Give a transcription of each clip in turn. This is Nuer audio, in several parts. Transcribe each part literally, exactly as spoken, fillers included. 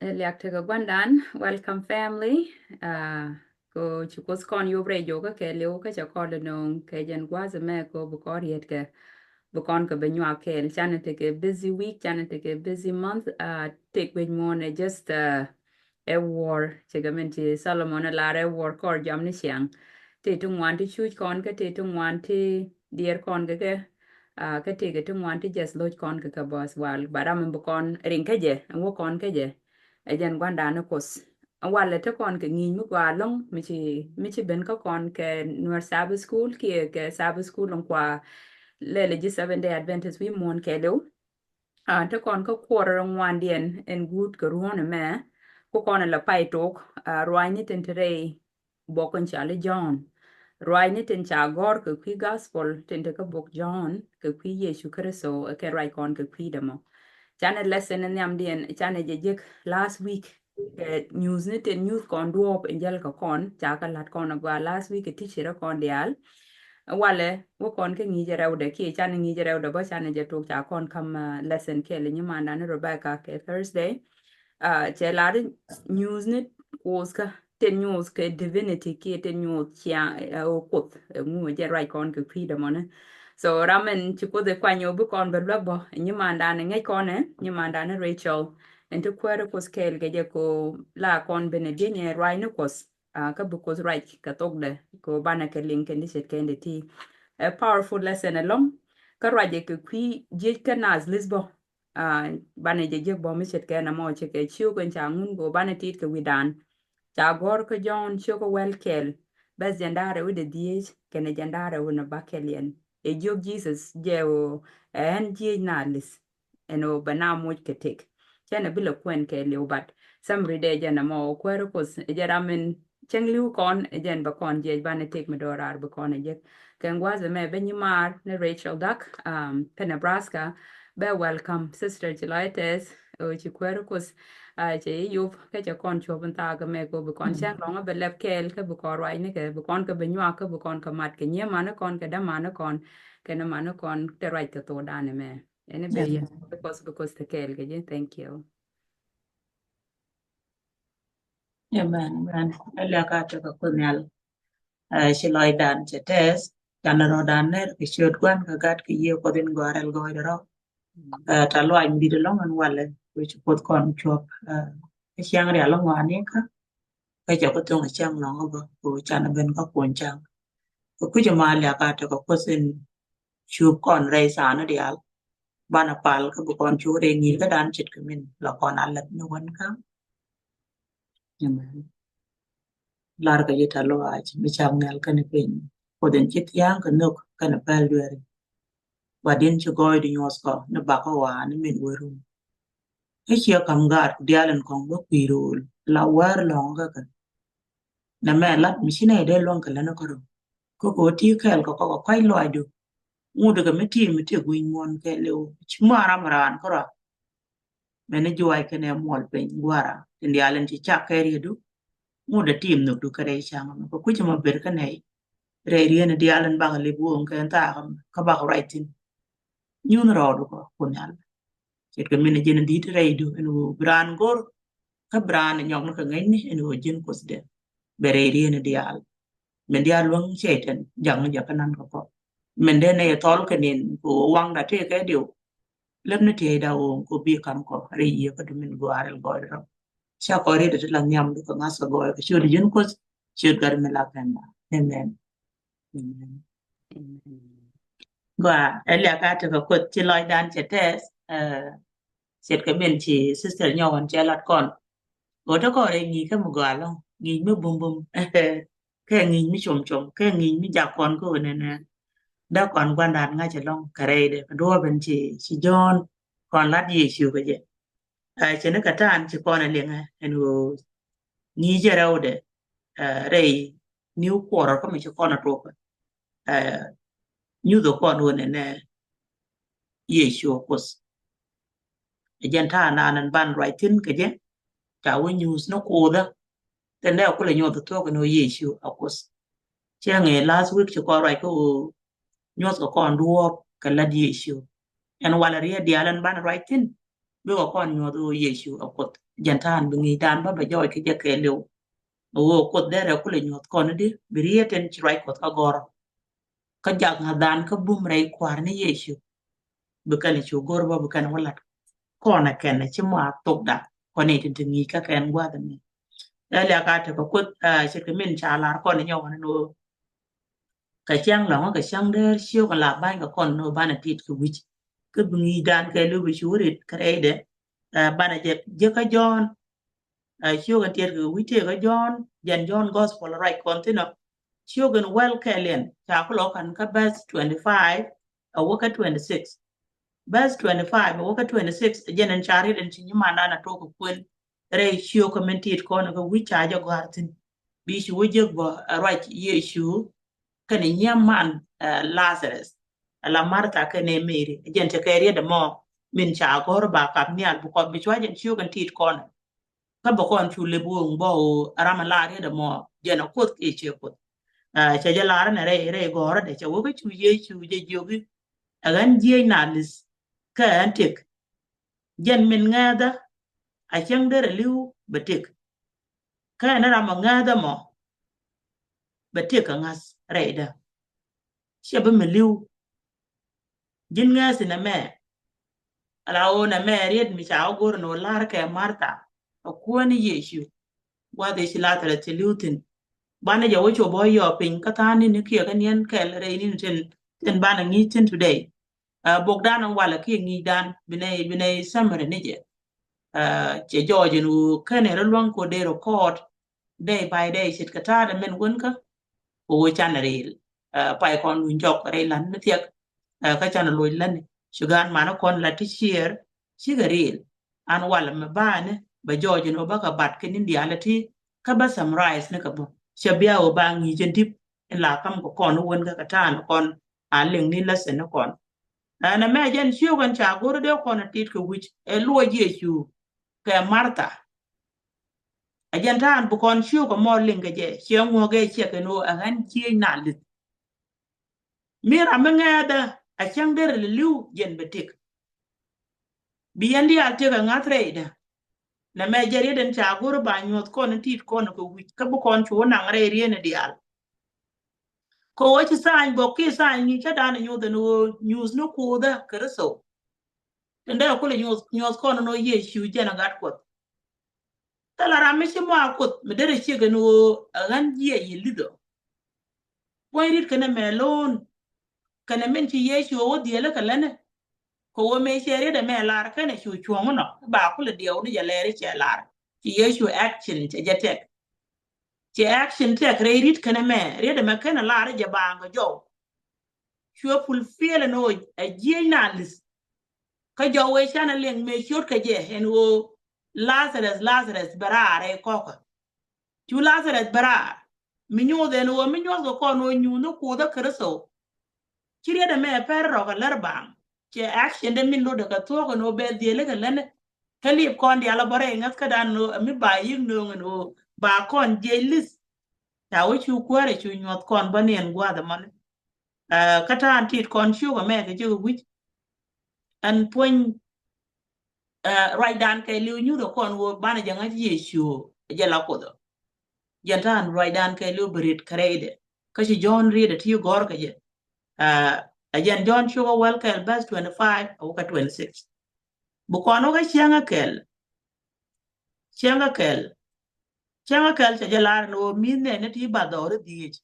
Ɛ liak tekɛ gua̱ndan, welcome family. Ko ci Kuoth kɔn yop rɛy jok kä kɛɛliw kä cɛ kɔn lɛ nööŋ kɛ jɛn gua̱a̱th ɛmɛ ko bi kɔn riet kɛ bi kɔn kɛ bi nyuak kɛɛl. Canɛ tekɛ busy week, canɛ tekɛ busy month. Tek guec muɔ̱ɔ̱n ɛ just ɛ war, cɛ kɛ min ci Solomon ɛ lar ɛ war kɔr jam ni ciaŋ. Tëë ti ŋuan ti cuc kɔn kä tëë ti ŋuan ti diɛɛr kɔn kɛ kɛ. Kä tëë kɛ ti ŋuan ti just loc kɔn kɛ kɛ bɔs wal, but ram in bi kɔn riŋ kä jɛ ɛn wä kɔn kä jɛ. Ɛ jɛn gua̱ndan ni Kuoth walɛ te kɔn kɛ ŋi̱i̱c mi gɔaa ɛlɔ̱ŋ mi ci mi ci ben kä kɔn kɛ Nuer Sabbath School kiɛ kɛ Sabbath School in kua lɛl ji̱ Seventh Day Adventist wi̱i̱ muɔ̱ɔ̱n kɛɛliw. Te kɔn kä kuɔr ŋuandiɛn in guut kɛ ruɔ̱n ɛmɛ ku kɔn in la pay tok ruanyni tin te rɛy bok in cali John. Ruanyni tin ca gɔr kɛ kui̱ gospel tin te kä bok John kɛ kui̱ Yecu Kritho ɛ kɛ ruac kɔn kɛ kui̱ dämɔ. Canɛ lesson in nhiamdiɛn canɛ jɛ jek last week. Kɛ news ni tin news kɔn duɔɔp in jäl kɛ kɔn ca kɛ lat kɔn agɔaa last week kɛ teacher kɔn diaal. Walɛ wä kɔn kɛ ŋi̱i̱c rɛwdɛ kiɛ canɛ ŋi̱i̱c rɛwdɛ bä canɛ jɛ tok ca kɔn kam lesson kɛɛl nyimandan ni Rebecca kɛ Thursday. Cɛ lar news ni Kuoth kä tin nyuuth kɛ divinity kiɛ tin nyuuth ciaŋ ɛ Kuoth ɛ ŋu jɛ ruac kɔn kɛ kui̱ dämɔni. So ram in ci Kuoth ɛ kuany ɔ bi kɔn bɛ luäk bɔ nyimandan ŋäc kɔn ɛ nyimandan ni Rachel. Ɛn ti kuäär Kuoth kɛɛl kɛ jɛ ko la kɔn ben ɛ dieny ɛ ruac ni Kuoth. Kä bi Kuoth ruac kɛ thokdɛ ko banɛ kɛ liŋ kɛn ti ce̱tkɛn ti ti. Ɛ powerful lesson ɛlɔ̱ŋ. Kä ruacɛ kɛ kui̱ jiec kä Nath li̱th bä. Banɛ jɛ jiäk bä mi ce̱tkɛn ɛmɔ cɛ kɛ ciök ɛn ca ŋun ko banɛ tit kɛ wi̱dan. Ca gɔ̱r kä Jɔ̱ɔ̱n ciök kä wɛl kɛl. Bɛth jɛn da̱rɛ wi̱dɛ dhieec kɛnɛ jɛn da̱rɛ wi̱nɛ ba kɛl yɛn. Ɛ jiök Jesus jɛ ɣöö ɛ ɛn jiec Nath li̱th. Ɛn ɣöö bɛ na moc kɛ tëk. Cɛn ɛ bi lɛ kuɛn kɛ liw, but summary dɛ jɛn ɛmɔ kuäär Kuoth ɛ jɛ ram in cäŋ li̱w kɔn ɛ jɛn bɛ kɔn jiɛc banɛ tëk mi do̱raar bi kɔn ɛ jek. Kɛn gua̱a̱th ɛmɛ bɛ nyimaar ni Rachel Dak kä Nebraska. Bɛ welcome sister ci lɔc tɛth ɛ ci kuäär Kuoth. Cɛ yi yop kä cɛ kɔn cuɔp in thaak ɛmɛ ko bi kɔn cäŋ lɔŋ bɛ lɛp kɛɛl kä bi kɔn ruac ni kɛ bi kɔn kɛ bi nyuak kä bi kɔn kɛ mat kɛ nyiee mani kɔn kɛ dämani kɔn kɛn mani kɔn te ruac kɛ thokdan ɛmɛ. Ɛn bɛ yɛ because because te kɛɛl kɛ jɛ. Thank you. Amen, amen. Ɛ liak a tekɛ Kuoth Nhial. Ci lɔcdan cɛ tɛth canɛ rɔ̱dan nɛr kɛ ciöt gua̱n kɛ gat kɛ yiëë Kuoth in gɔaa rɛl gɔɔydɛ rɔ. Ta luac mi di̱t ɛlɔ̱ŋ ɛn walɛ wec Kuoth kɔn cuɔp. Ɛ ciaŋ rial ɛŋɔani kä kä cɛ ku thoŋ ɛ cäŋ lɔ̱ŋ bä ku canɛ ben kä kuɔn cäŋ. Kɛ kui̱c ɛmɔ a liak a tekɛ Kuoth in cup kɔn rɛy thaani diaal. Banɛ pal kä bi kɔn cuk rɛy ŋi̱i̱c kä dan ce̱tkɛ min la kɔn a lät ni wän kä. Amen. Lar kɛ ji̱ ta luaac mi cak nhial kɛnɛ piny. Kuoth in ci thia̱a̱ŋ kɛ nhök kɛnɛ pɛl dueeri. Ba din ci gɔɔydu nyuɔth kɔ ni bakä waa ni min wä rum. Kä ciɛ ka̱m gaat ku diaal in kɔŋ bä kui̱ rool la wäär lɔ̱ŋ kä kɛ. Nɛ mɛ lat mi ci nɛy dee luäŋ kɛ lät ni kärɔ. Kä kɛ wä ti kɛɛl kɛ kɔk kɛ kɔc lɔaacdu. Ŋut kɛ mi ti mi ti gui̱ny muɔ̱n kɛɛliw ci muaram raan kärɔ. Mɛn ni juac kɛnɛ muɔl piny gua̱ra tin diaal in ci cak kɛ riedu. Ŋut a tim nhökdu kɛ rɛy ca̱ŋ mɛ kɛ kui̱c mɔ ber kä nɛy. Rɛy rieen diaal in bakɛ lip woŋ kɛ thaak mɛ kä bakɛ ruac thi̱n. Nyuth rɔɔdu kɔ kun yal. Ce̱tkɛ min ji̱n di̱t rɛydu in ɣöö bi raan go̱r kä bi raan nyɔk ni kɛ ŋäcni in ɣöö ji̱n Kuothdɛ. Bɛ rɛy rieen diaal. Min diaal luäŋ cɛy-tan jaŋ ni jɛ kä nan kɛ kɔ. Min dee nɛy thɔl kɛ nin kɛ ɣöö waŋda tëë kɛ diw. Lep ni tieyda ɣöö kɛ bi ka̱m kɔ rɛy yiëë kä du min gɔaa rɛl gɔɔydɛ rɔ. Ca kɔ riet ti la nhiamdu kɛ ŋa̱th kɛ gɔɔy kɛ ciöt ji̱n Kuoth ciöt gat mi la pɛnda. Amen. Amen. Gɔaa ɛ liak a tekɛ Kuoth ci lɔcdan cɛ tɛth. Ce̱tkɛ min ci sister nyɔk ɣän cɛ lat kɔn. Ɣöö te kɔn rɛy ŋi̱i̱c kä mi gɔaa lɔ̱ŋ ŋi̱i̱c mi bumbum. Kɛ ŋi̱i̱c mi com com kɛ ŋi̱i̱c mi jak kɔn kä ɣöö nɛnɛ. Dee kɔn gua̱ndan ŋa̱c ɛlɔ̱ŋ kɛ rɛydɛ kɛ duɔ̱ɔ̱p in ci ci Jɔ̱ɔ̱n kɔn lat Yecu kɛ jɛ. Ɛ cɛ ni kɛ ta̱a̱n ci kɔn ɛ liŋɛ ɛn ɣöö ŋi̱i̱cɛ rɛwdɛ. Ɛ rɛy niw kuɔrɔ kä mi ci kɔn ɛ tuɔpɛ. Ɛ nyuthɛ kɔn ɣöö nɛnɛ Yecu ɛ Kuoth. Ɛ jɛn ta̱a̱ naan ɛn ban ruac thi̱n kɛ jɛ ca wä nyuuth ni kuuthä. Thin dee kulɛ nyuɔth thuɔ̱k ɛn ɣöö Yecu ɛ Kuoth. Cɛ ŋee last week ci kɔn ruac kä ɣöö nyuɔth kɛ kɔn duɔ̱ɔ̱p kɛ lät Yecu. Ɛn walɛ riet diaal ɛn ban ruac thi̱n bikɛ kɔn nyuɔth ɣöö Yecu ɛ Kuoth. Jɛn ta̱a̱n bi ŋi̱i̱cdan bä bɛ jɔɔc kɛ jɛ kɛɛliw. Ɣöö Kuoth derɛ kulɛ nyuɔ̱th kɔn i̱di bi rieet in ci ruac Kuɔth kä gɔ̱rä. Kä jak ŋa̱thdan kä bum rɛy Kua̱r ni Yecu. Bi kɛn cu go̱r bä bi kɛn wä lat kɔn ɛ kɛn ci mɔ a thokda kɔn i̱ tin ti ŋi̱i̱c kä kɛn gua̱th ɛmɛ. Ɛ liak a tekɛ Kuoth, ah, ce̱tkɛ min ca lar kɔn inyɔ wän ni ɣöö kɛ cäŋ lɔ̱ŋä kɛ cäŋ däär ciök in la ba̱ny kɛ kɔn ni ɣöö banɛ tit kɛ wi̱c. Kä bi ŋi̱i̱cdan kɛɛliw bi cu rit kɛ rɛydɛ, ah, banɛ jɛ jiäkä Jɔ̱ɔ̱n, ah, ciök in tiɛt kɛ wi̱c tëëkä Jɔ̱ɔ̱n, jɛn Jɔ̱ɔ̱n gospel ruac kɔn thi̱n ɔ. Ciök in wäl kɛɛliɛn ca kulɔ ka̱n kä verse twenty-five a wä kä twenty-six. Verse twenty-five a wä kä twenty-six, jɛn in ca riet in ci nyimandan a tok kɛ kuën rɛy ciök kɛ min tit kɔn kɛ wi̱c ca jɛ gɔ̱a̱r thi̱n. Bi ci wä jiäk bä a ruac Yecu kɛnɛ nyia̱m man, eh, Lazarus. Ala Martha kɛnɛ Mary. Jɛn tekɛ riet ɛmɔ min ca gɔ̱r ba kap nhial bi kɔth bi cua jɛn ciök in tit kɔn. Kä bä kɔn cu lep weŋ bä ɣöö ram a lar yet ɛmɔ jɛn a Kuoth kiɛ ciɛ Kuoth. Ah, cɛ jɛ lar ɛn rɛy, rɛy gɔ̱rä dɛ cɛ wä kä cu Yecu jɛ jiök i̱, ɛ ɣän jiëëc na li̱th kä ɛn tëk. Jɛn min ŋɛ̈ɛ̈thä a cäŋ derɛ li̱w bɛ tëk. Kä ɛn ram a ŋɛ̈ɛ̈thä mɔ bɛ tëk kɛ ŋa̱th rɛydä. Ciɛ bi mi li̱w. Ji̱n ŋäthi nɛmɛ. Ala ɣöö nɛmɛ riet mi ca wä go̱r ni wä la̱r kɛ Martha. A kuäni Yecu. Gua̱th i̱ ci Lazarus ci li̱w thi̱n. Banɛ jɛ wä cop wä yɔɔk piny kä tha̱a̱ŋ ni̱n kiɛ kä niɛn kɛl rɛy ni̱n tin, tin banɛ ŋi̱i̱c thi̱n today. Ah, bokdan in walɛ kiɛ ŋi̱i̱cdan binɛ, binɛ summary ni jɛ. Ah, cɛ jɔɔc in ɣöö kɛnɛ rɔ luäŋ ko dee record day by day ce̱tkɛ ta̱a̱dɛ min wänkä. Kɛ ɣöö canɛ ril, ah, pay kɔn luny jɔk rɛy la̱t mi thiɛk, ah, kä canɛ loc lätni. Ci gaan manä kɔn la ti ciɛɛr cikɛ ril. An walɛ mɛ ba̱a̱ni bɛ jɔɔc in ɣöö bä kɛ bat kɛ ni̱n diaal ti kä bä summarize ni kɛ bä. Cɛ bia ɣöö ba ŋi̱i̱c in dip in la kam kɛ kɔn wänkä kɛ ta̱a̱n kɔn a liŋ ni lesson ni kɔn. Ɛn ɛmɛ jɛn ciök ɛn ca go̱r dee kɔn tit kɛ wi̱c ɛ luɔc Yecu kɛ Martha. Ɛ jɛn ta̱a̱n bi kɔn ciök ɛmɔ liŋ kɛ jɛ ciɛ ŋuɔ̱k ɛ ciɛ kɛn ɣöö ɛ ɣän jiëëc na li̱th. Mi ram mi ŋɛ̈ɛ̈thä a cäŋ derɛ li̱w jɛn bɛ tëk. Bi yɛn diaal tëk ɛ ŋa̱th rɛydä. Nɛmɛ jɛ riet ɛn ca go̱r ba nyuɔ̱th kɔn tit kɔn kɛ wi̱c kä bi kɔn cu naŋ rɛy riet ni diaal. Kɛ ɣöö ci tha̱a̱ny bɔk kiɛ tha̱a̱ny ŋi̱i̱c cä dan nyuuth ɛn ɣöö nyuuth ni Kuothä Kritho. Tin dee kulɛ nyuɔth, nyuɔth kɔn ɛn ɣöö Yecu jɛn ɛ Gat Kuɔth. Thilɛ ram mi ci mɔ a Kuoth mi derɛ ciek ɛn ɣöö ɛ ɣän jiɛc yɛ li̱th ɔ. Puɔ̱ny ri̱t kɛnɛ mɛ lo̱o̱n kɛnɛ min ci Yecu ɛ wä dhieel kɛ länɛ. Kɛ ɣöö mëë cɛ riet ɛmɛ lar kɛnɛ cu cuɔ̱ŋ inɔ ba kulɛ diɛw ni jɛ lɛɛri cɛ lar. Ci Yecu action cɛ jɛ tɛk. Cɛ action tɛk rɛy ri̱t kɛnɛ mɛ riet ɛmɛ kɛnɛ lar jɛ baaŋ kɛ jɔw. Cuɛ fulfill ɛn ɣöö ɛ jiëëc na li̱th. Kä jɔw wee canɛ liŋ mëë ciöt kɛ jɛ ɛn ɣöö Lazarus, Lazarus bɛ raar rɛy kɔkä. Cu Lazarus bɛ raar. Mi nyuuth ɛn ɣöö mi nyuɔth kɛ kɔn ɣöö nyuuth ni Kuothä Kritho. Ci riet ɛmɛ pɛr rɔk ɛ lär baaŋ. Cɛ action dee min lotdɛ kɛ thuɔ̱k ɛn ɣöö bɛ dhieel kɛ länɛ. Kä liep kɔn diaal ɛ bä rɛy ŋäth kädan ɛn ɣöö ɛ mi ba yi̱k nööŋ ɛn ɣöö ba kɔn jiɛc li̱th. Ca wä cu kuäärɛ cu nyuɔth kɔn bä ni ɛn gua̱a̱th ɛmɔni. Ah, kä ta̱a̱n tit kɔn ciök ɛmɛ kɛ jek wi̱c. Ɛn puɔ̱ny, ah, ruacdan kɛ li̱w nyuth ɛ kɔn ɣöö banɛ jɛ ŋa̱c Yecu ɛ jɛ la Kuoth ɔ. Jɛn ta̱a̱n ruacdan kɛ li̱w bi rit kɛ rɛydɛ. Kä ci Jɔ̱ɔ̱n riet ɛ ti gɔ̱r kɛ jɛ. Ah, ɛ jɛn Jɔ̱ɔ̱n ciök ɛ wäl kɛl verse twenty-five a wä kɛ twenty-six. Bi kɔn wä kä cäŋ ɛ kɛl. Cäŋ kä kɛl. Cäŋ kä kɛl cɛ jɛ lar ni ɣöö mi̱th nɛɛni ti ba dhɔri dhieec.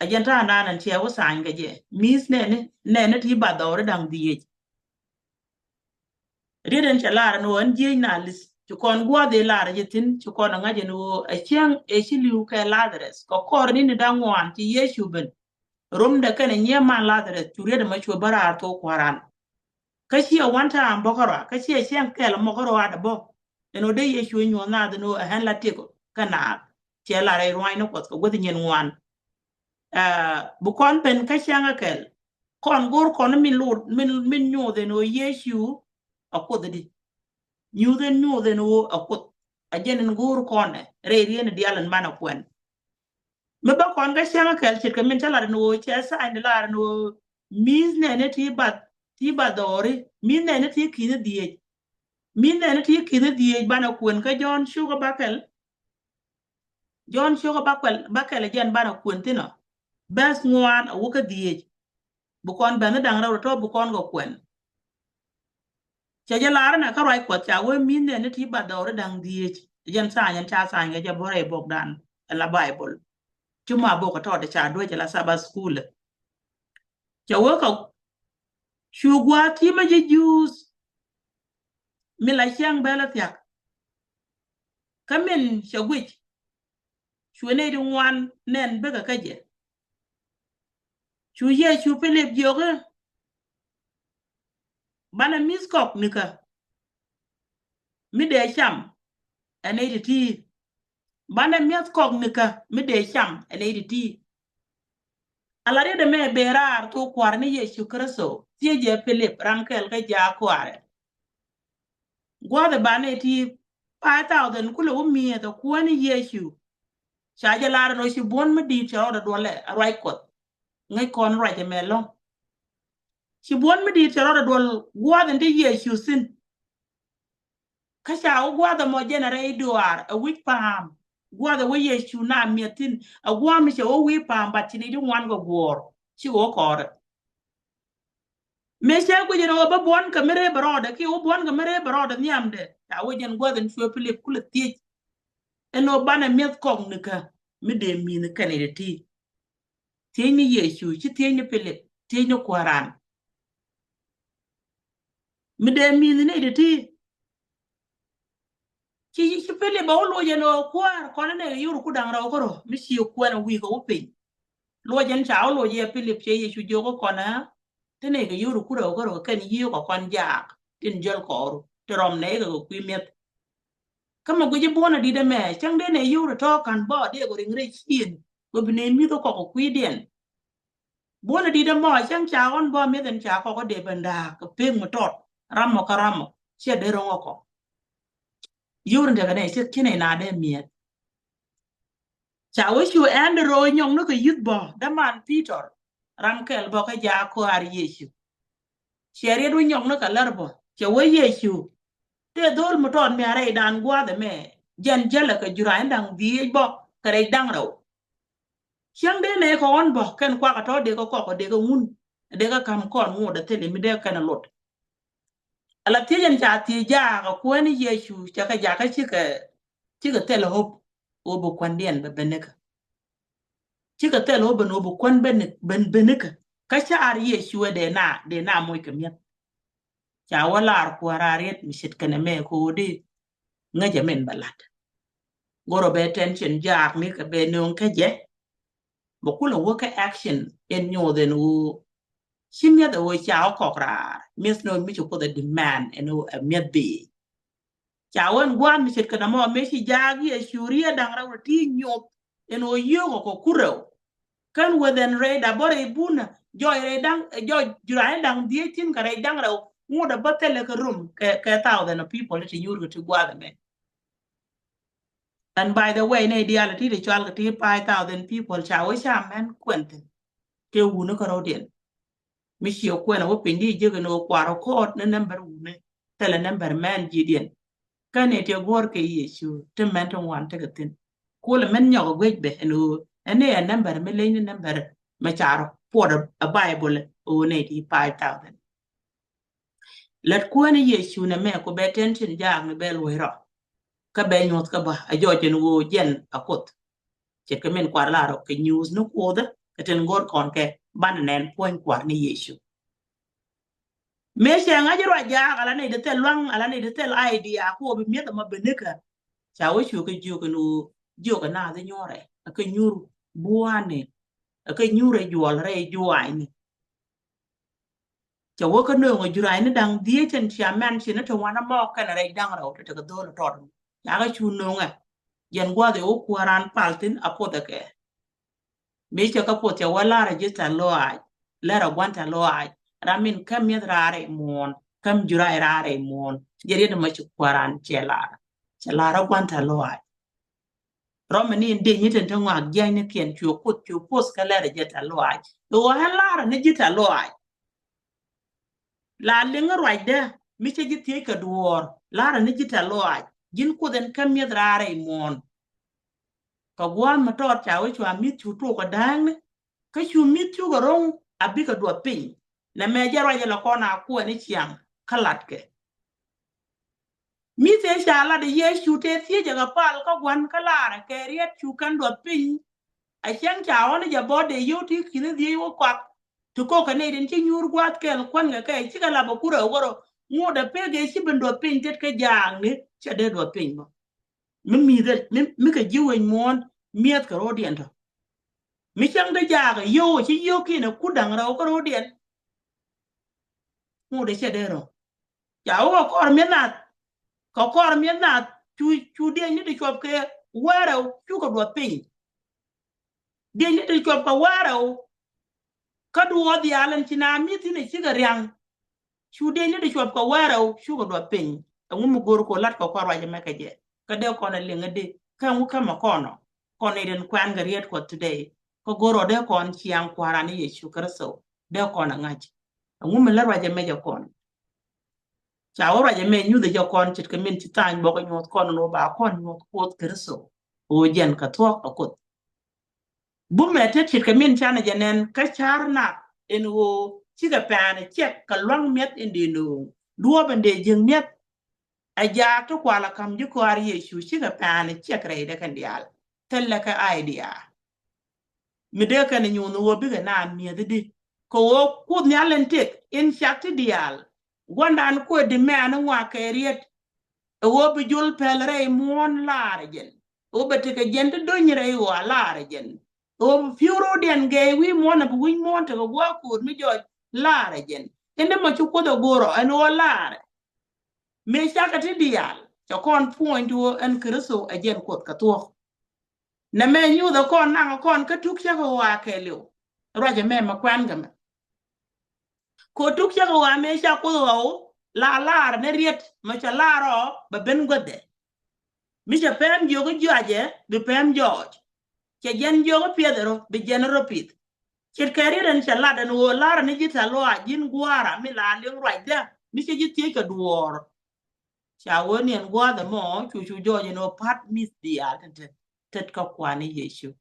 A jɛn ta̱a̱ naan ɛn ciɛ wä tha̱a̱ny kɛ jɛ. Mi̱th nɛɛni, nɛɛni ti ba dhɔri da̱ŋ dhieec. Riet ɛn cɛ lar ni ɣöö ɛn jiec na li̱th. Ci kɔn gua̱a̱th i̱ lar jɛ thi̱n, ci kɔn ɛ ŋa̱c ɛn ɣöö ɛ cäŋ ëë ci li̱w kɛ Lazarus. Kɛ kɔr ni ni da̱ŋ ŋuan ci Yecu ben. Romdɛ kɛnɛ nyiee man Lazarus, cu riet ɛmɛ cuɛ bä raar thok kua̱ran. Kä ciɛ one time bä kärɔa, kä ciɛ cäŋ kɛl mɔ kärɔa dɛ bä. Ɛn ɣöö dee Yecu nyuɔ̱th naath ɛn ɣöö ɛ ɣän la tiek kä naath. Ciɛ la rɛy ruaacni Kuɔth kɛ guäth nyin ŋuan. Ah, bi kɔn ben kä cäŋ kä kɛl. Kɔn go̱o̱r kɔn min lot, min, min nyuuth ɛn ɣöö Yecu ɛ Kuoth di. Nyuuth ɛn nyuuth ɛn ɣöö ɛ Kuoth. Ɛ jɛn ɛn go̱o̱r kɔn ɛ rɛy riet ni diaal ɛn banɛ kuɛn. Mi bä kɔn kä cäŋ kä kɛl ce̱tkɛ min cä lar ni ɣöö cɛ tha̱a̱ny di lar ni ɣöö mi̱th nɛɛni ti bath, ti bath dhɔri, mi̱th nɛɛni ti ki̱ni dhieec. Min nɛn ti ki̱n dhieec banɛ kuɛn kä Jɔ̱ɔ̱n cukɛ bakɛl. Jɔ̱ɔ̱n cukɛ bakɛl, bakɛl jɛn banɛ kuɛn thin ɔ. Bɛs ŋuan a wä kä dhieec. Bi kɔn bɛn ni da̱ŋ rɛw tɔ̱ bi kɔn kɛ kuɛn. Cɛ jɛ lar nɛ kä ruac Kuɔth ca wee min nɛn ni ti ba dhɔri da̱ŋ dhieec. Jɛn tha̱a̱ny ɛn ca tha̱a̱ny kɛ jɛ bɔrɛ bokdan. Ɛla Baibol. Ti ma bok tɔt ca duec ɛla Sabbath school. Cɛ wee kɛ cu gua̱a̱th ti mɛ ji̱ Juudh mi la ciaŋ bɛl a thiak. Kä min cɛ guic cu nɛy ti ŋuan nɛn bikɛ kä jɛ. Cu Yecu Pilip jiök i̱ banɛ mi̱th kɔk nikä mi dee cam ɛ nɛy ti ti. Banɛ mi̱th kɔk nikä mi dee cam ɛ nɛy ti ti. Ala riet ɛmɛ ben raar thok kua̱r ni Yecu Kritho thiecɛ Pilip ram kɛl kä jaak kua̱rɛ. Gua̱a̱th ɛ banɛ ti five thousand kulɛ wä mi̱eth ɛ kuäär ni Yecu. Ca jɛ lar ɛn ɣöö ci buɔ̱n mi di̱i̱t cɛ rɔɔdɛ duɔlɛ a ruac Kuɔth. Ŋäc kɔn ruac ɛmɛ lɔ̱ŋ. Ci buɔ̱n mi di̱i̱t cɛ rɔɔdɛ duɔl gua̱a̱th in te Yecu thi̱n. Kä ca wä gua̱a̱th ɛmɔ jɛn a rɛy duaar a wi̱c pa̱a̱m. Gua̱a̱th ɛ wä Yecu na mi̱eth thi̱n a gua̱a̱th mi cɛ wä wi̱i̱ pa̱a̱m bat ci ni di ŋuan kɛ guɔ̱ɔ̱r. Cikɛ wä kɔɔrɛ. Mëë cɛ guic ɛn ɣöö bä buɔ̱n kɛ mi ree bɛ rɔɔdɛ kiɛ wä buɔ̱n kɛ mi ree bɛ rɔɔdɛ nhiamdɛ. Ca wee jɛn gua̱th ɛn cuɛ Pilip kulɛ thiec. Ɛn ɣöö banɛ mi̱eth kɔk nikä mi dee mi̱th kɛn ɛ ti. Thiec ni Yecu ci thiec ni Pilip thiec ni kuääran. Mi dee mi̱th ni ɛ ti. Ci ci Pilip bɛ wä loc ɛn ɣöö kuäär kɔn nɛ yur ku da̱ŋ rɛw kärɔ mi ci kuɛn wi̱i̱ kɛ wä piny. Luɔc ɛn ca wä loc yɛ Pilip cɛ Yecu jiök kɔn ɛ ti nɛ kɛ yur ku rɛw kärɔ kɛn yiëë kɔ kɔn jaak tin jäl kɔɔru ti rɔm nɛ kɛ kɛ kui̱ mi̱eth. Kä mɛ guic i̱ buɔ̱n adit ɛmɛ cäŋ dee nɛ yur tɔ̱ ka̱n bä dee kɔ riŋ rɛy ciëën kɛ bi nɛ mi̱th kɔk kɛ kui̱diɛn. Buɔ̱n adit ɛmɔ cäŋ ca ɣɔn bä mi̱eth ɛn ca kɔk kɛ dee ben da̱a̱k kɛ pek mi tɔt ramɔ kä ramɔ ciɛ dee ro̱ŋ ɔ kɔk. Yur in tekɛ nɛ cɛ kinɛ na dee mi̱eth. Ca wee cu Andrew nyɔk ni kɛ yuth bä däman Peter ram kɛl bä kä jaak kuäär Yecu. Cɛ riet wä nyɔk ni kɛ lär bä cɛ wee Yecu. Tëë dho̱l mi tɔt mi a rɛydan gua̱a̱th ɛmɛ jɛn jälɛ kɛ jura̱a̱ny da̱ŋ dhieec bä kɛ rɛy da̱ŋ rɛw. Cäŋ dee nɛ kɛ ɣɔn bä kɛn kuakä tɔ̱ dee kɛ kɔk kɛ dee kɛ ŋun dee kɛ ka̱m kɔn ŋot ɛ thil mi dee kɛn ɛ lot. Ala thiec ɛn ca thiec jaak ɛ kuäär ni Yecu cɛ kɛ jakä cikɛ cikɛ thil ɛ ho̱p ɣöö bi kuändiɛn bɛ benikä. Cikɛ thil ɣöö ben ɣöö bi kuän benikä kä caar Yecu ɛ dee na dee na moc kɛ mi̱eth. Ca wä lar kuäär a riet mi ce̱tkɛ nɛmɛ kɛ ɣöö di ŋäcɛ min bɛ la̱t. Go̱rɔ bɛ attention jaak ni kɛ bɛ nööŋ kä jɛ. Bɛ kulɛ wä kä action in nyuɔth ɛn ɣöö ci mi̱eth ɛ ɣöö ca wä kɔk raar mi̱eth nööŋ mi ci Kuoth ɛ demand ɛn ɣöö ɛ mi̱eth bi. Ca wä ɛn gua̱a̱th mi ce̱tkɛ nɛmɔ mëë ci jaak Yecu riet da̱ŋ rɛw ti nyuɔth ɛn ɣöö yio̱o̱k ɛ kɔ ku rɛw. Kän weth ɛn rɛy da bä rɛy bunä jɔc rɛy da̱ŋ jɔc jura̱a̱ny da̱ŋ dhieec thi̱n kɛ rɛy da̱ŋ rɛw ŋot ɛ bä thilɛ kɛ rum kɛ kɛ thousand of people ti nyuur kɛ ti gua̱a̱th ɛmɛ. And by the way nɛ diaal ti ti cɔal kɛ ti five thousand people ca wee ca mɛn kuɛn thi̱n. Tëë wuni kärɔ̱diɛn mi ciɛ kuɛn a wä piny di jiäk ɛn ɣöö kua̱r ɔ kɔɔt ni nɛmbɛr wuni thilɛ nɛmbɛr mɛn ji̱diɛn. Kä ni tiɛ guɔ̱r kɛ Yecu ti mɛn ti ŋuan tekɛ thi̱n. Kulɛ mɛn nyɔk ɛ guic bɛ ɛn ɣöö ɛn ni ɛ nɛmbɛr mi leny ni nɛmbɛr mɛ car puɔt ɛ Baibol ɣöö nɛ ti five thousand. Lät kuäär ni Yecu nɛmɛ ku bɛ attention jaak ni bɛ luɔ̱c rɔ. Kä bɛ nyuɔ̱th kä bä a jɔc ɛn ɣöö jɛn a Kuoth. Ce̱tkɛ min kua̱r lar ɔ kɛ nyuuth ni Kuoth kɛ tin go̱r kɔn kɛ banɛ nɛn puɔ̱ny kua̱r ni Yecu. Mëë cɛ ŋa̱c ruac jaak ala nɛy ti thil lua̱ŋ ala nɛy ti thil idea ku ɣöö bi mi̱eth ɛmɔ benikä. Ca wä cu kɛ jiök ɛn ɣöö jiök ɛ naath inyuɔrɛ ɛ kɛ nyuur bua̱a̱ni ɛ kɛ nyuur ɛ juɔl rɛy juaacni. Cɛ wä kä nööŋ ɛ jura̱a̱cni da̱ŋ dhieec ɛn cia mɛn ci ni te wanɛ mɔɔk kɛn rɛc da̱ŋ rɛw te tekɛ dho̱o̱l tɔt. Cakɛ cu nööŋɛ jɛn gua̱th ɛ wä kuäär an pal thi̱n a puɔth ɛ kɛ. Mi cɛ kä puɔth cɛ wä lar ɛ ji̱ tɛ̈th lɔaac lɛr ɛ gua̱n tɛ̈th lɔaac. Ram min kä mi̱eth raar ɛ muɔ̱ɔ̱n kä mi jura̱a̱c raar ɛ muɔ̱ɔ̱n jɛ riet ɛmɔ ci kuäär an cɛ lar. Cɛ lar ɛ gua̱n tɛ̈th lɔaac. Rɔmɛ ni in dec ni tin te ŋɔak jiac ni kiɛn cuɛ kuoth cuɛ poth kä lɛr ji̱ tɛ̈th lɔaac. Ɣöö ɣän la̱rä ni ji̱ tɛ̈th lɔaac. La liŋ ruacdä mi cä ji̱ thiec kɛ duɔ̱ɔ̱r, la̱rä ni ji̱ tɛ̈th lɔaac, ji̱n Kuoth ɛn kä mi̱eth raar rɛy muɔ̱ɔ̱n. Kɛ gua̱a̱th mi tɔt ca wee cua mi̱th cu tok kɛ dääŋni, kä cu mi̱th cukɛ ro̱ŋ a bikɛ duɔth piny. Nɛmɛ jɛ ruacɛ lɛ kɔn a kuɛni ciaŋ kä latkɛ. Mi̱th ëë ca lat ɛ Yecu tëë thiecɛ kɛ pal kä gua̱n kä laarɛ kɛ riet cu kɛn duɔth piny. A cäŋ ca ɣɔ̱n jɛ bɔt dee yio̱w ti ki̱n dhiec wä kuak. Ti kokɛ nɛy tin ci nyuur gua̱a̱th kɛl kuänkɛ kɛ cikɛ lap ɛ kurɛ wärä. Ŋot ɛ pek ëë ci ben duɔth piny tet kä jaakni cɛ dee duɔth piny bä. Mi mi̱th mi, mi kɛ ji̱ wec muɔ̱ɔ̱n mi̱eth kɛ ro̱diɛn tɔ. Mi cäŋ dee jaakɛ yio̱w ci yio̱w ki̱n ɛ kut da̱ŋ rɛw kä ro̱diɛn. Ŋot ɛ cɛ dee rɔ. Ca wä kɛ kɔr mi̱eth nath. Kɛ kɔr mi̱eth nath cu, cu dieny ni ti cuɔp kɛ wärɛw cukɛ duɔth piny. Dieny ni ti cuɔp kɛ wärɛw. Kä duɔɔth diaal ɛn ci na mi̱th in ɛ cikɛ riaŋ. Cu dieny ni ti cuɔp kɛ wärɛw cukɛ duɔth piny. Ɛŋu mi go̱r kɛ lat kɛ kɔr ruac ɛmɛ kɛ jɛ? Kä dee kɔn ɛ liŋ ɛ di kä ɛŋu kä mɛ kɔn ɔ? Kɔn ɛ den kuɛn kɛ riet Kuɔth today. Kä go̱r ɔ dee kɔn ciaŋ Kua̱ran ni Yecu Kritho dee kɔn ɛ ŋa̱c. Ɛŋu mi lät ruac ɛmɛ jɛ kɔn? Ca wä ruac ɛmɛ nyuth ɛ jɛ kɔn ce̱tkɛ min ci tha̱a̱ny bɔk ɛ nyuɔth kɔn ni wä ba kɔn nyuɔth Kuoth Kritho. Ɣöö jɛn kɛ thuɔ̱k ɛ Kuoth. Bumɛ tet ce̱tkɛ min canɛ jɛ nɛn kä ca̱r nath ɛn ɣöö cikɛ pɛn ɛ ciɛk kɛ lua̱ŋ mi̱eth in dee nööŋ duɔ̱ɔ̱p in dee jiäk mi̱eth. Ɛ jaak ti kual ɛ ka̱m ji̱ kɔaar Yecu cikɛ pɛn ɛ ciɛk rɛydɛ kɛn diaal. Thilɛ kɛ idea. Mi dee kɛn nyuuth ni wä bikɛ na mi̱eth di kɛ wä Kuoth Nhial in tëk in cak ti diaal. Gua̱ndan kuɛ di mɛn ŋuak kɛ riet. Ɛ wä bi jol pɛl rɛy muɔ̱ɔ̱n laarɛ jɛn. Ɛ wä bɛ tekɛ jɛn ti dony rɛy ɣɔaa laarɛ jɛn. Ɛ wä bi pi̱w ro̱diɛn gɛy wi̱i̱ muɔ̱ɔ̱n ɛ bi wi̱c muɔ̱ɔ̱n tekɛ gua̱a̱k ko̱o̱t mi jɔc laarɛ jɛn. Ɛn dee mɔ ci Kuoth ɛ go̱r ɔ ɛn ɣöö laarɛ. Mëë cakɛ ti diaal cɛ kɔn puɔ̱ny ti ɣöö ɛn Kritho ɛ jɛn Kuoth kɛ thuɔ̱k. Nɛmɛ nyuuth ɛ kɔn naŋ ɛ kɔn kä tuk cäkä ɣɔaa kɛɛliw. Ruac ɛmɛ mɛ kuɛn gɛmɛ. Kɛ tuk cäkä ɣɔaa mëë ca Kuoth ɣɔw la laar ni riet mɛ cɛ laar ɔ bɛ ben guäthdɛ. Mi cɛ pɛm jiök kä juacɛ bi pɛm jɔɔc. Cɛ jɛn jiök kä piɛth rɔ bi jɛn rɔ pith. Ce̱tkɛ riet ɛn cɛ lat ɛn ɣöö la̱rä ni ji̱ tɛ̈th lɔaac ji̱n gua̱a̱ra mi la liŋ ruacdä mi cɛ ji̱ thiec kɛ duɔ̱ɔ̱r. Ca wee ni ɛn gua̱a̱th ɛmɔ cu cu jɔɔc ɛn ɣöö pa̱t mi̱th diaal tin te tet kä Kua̱r ni Yecu.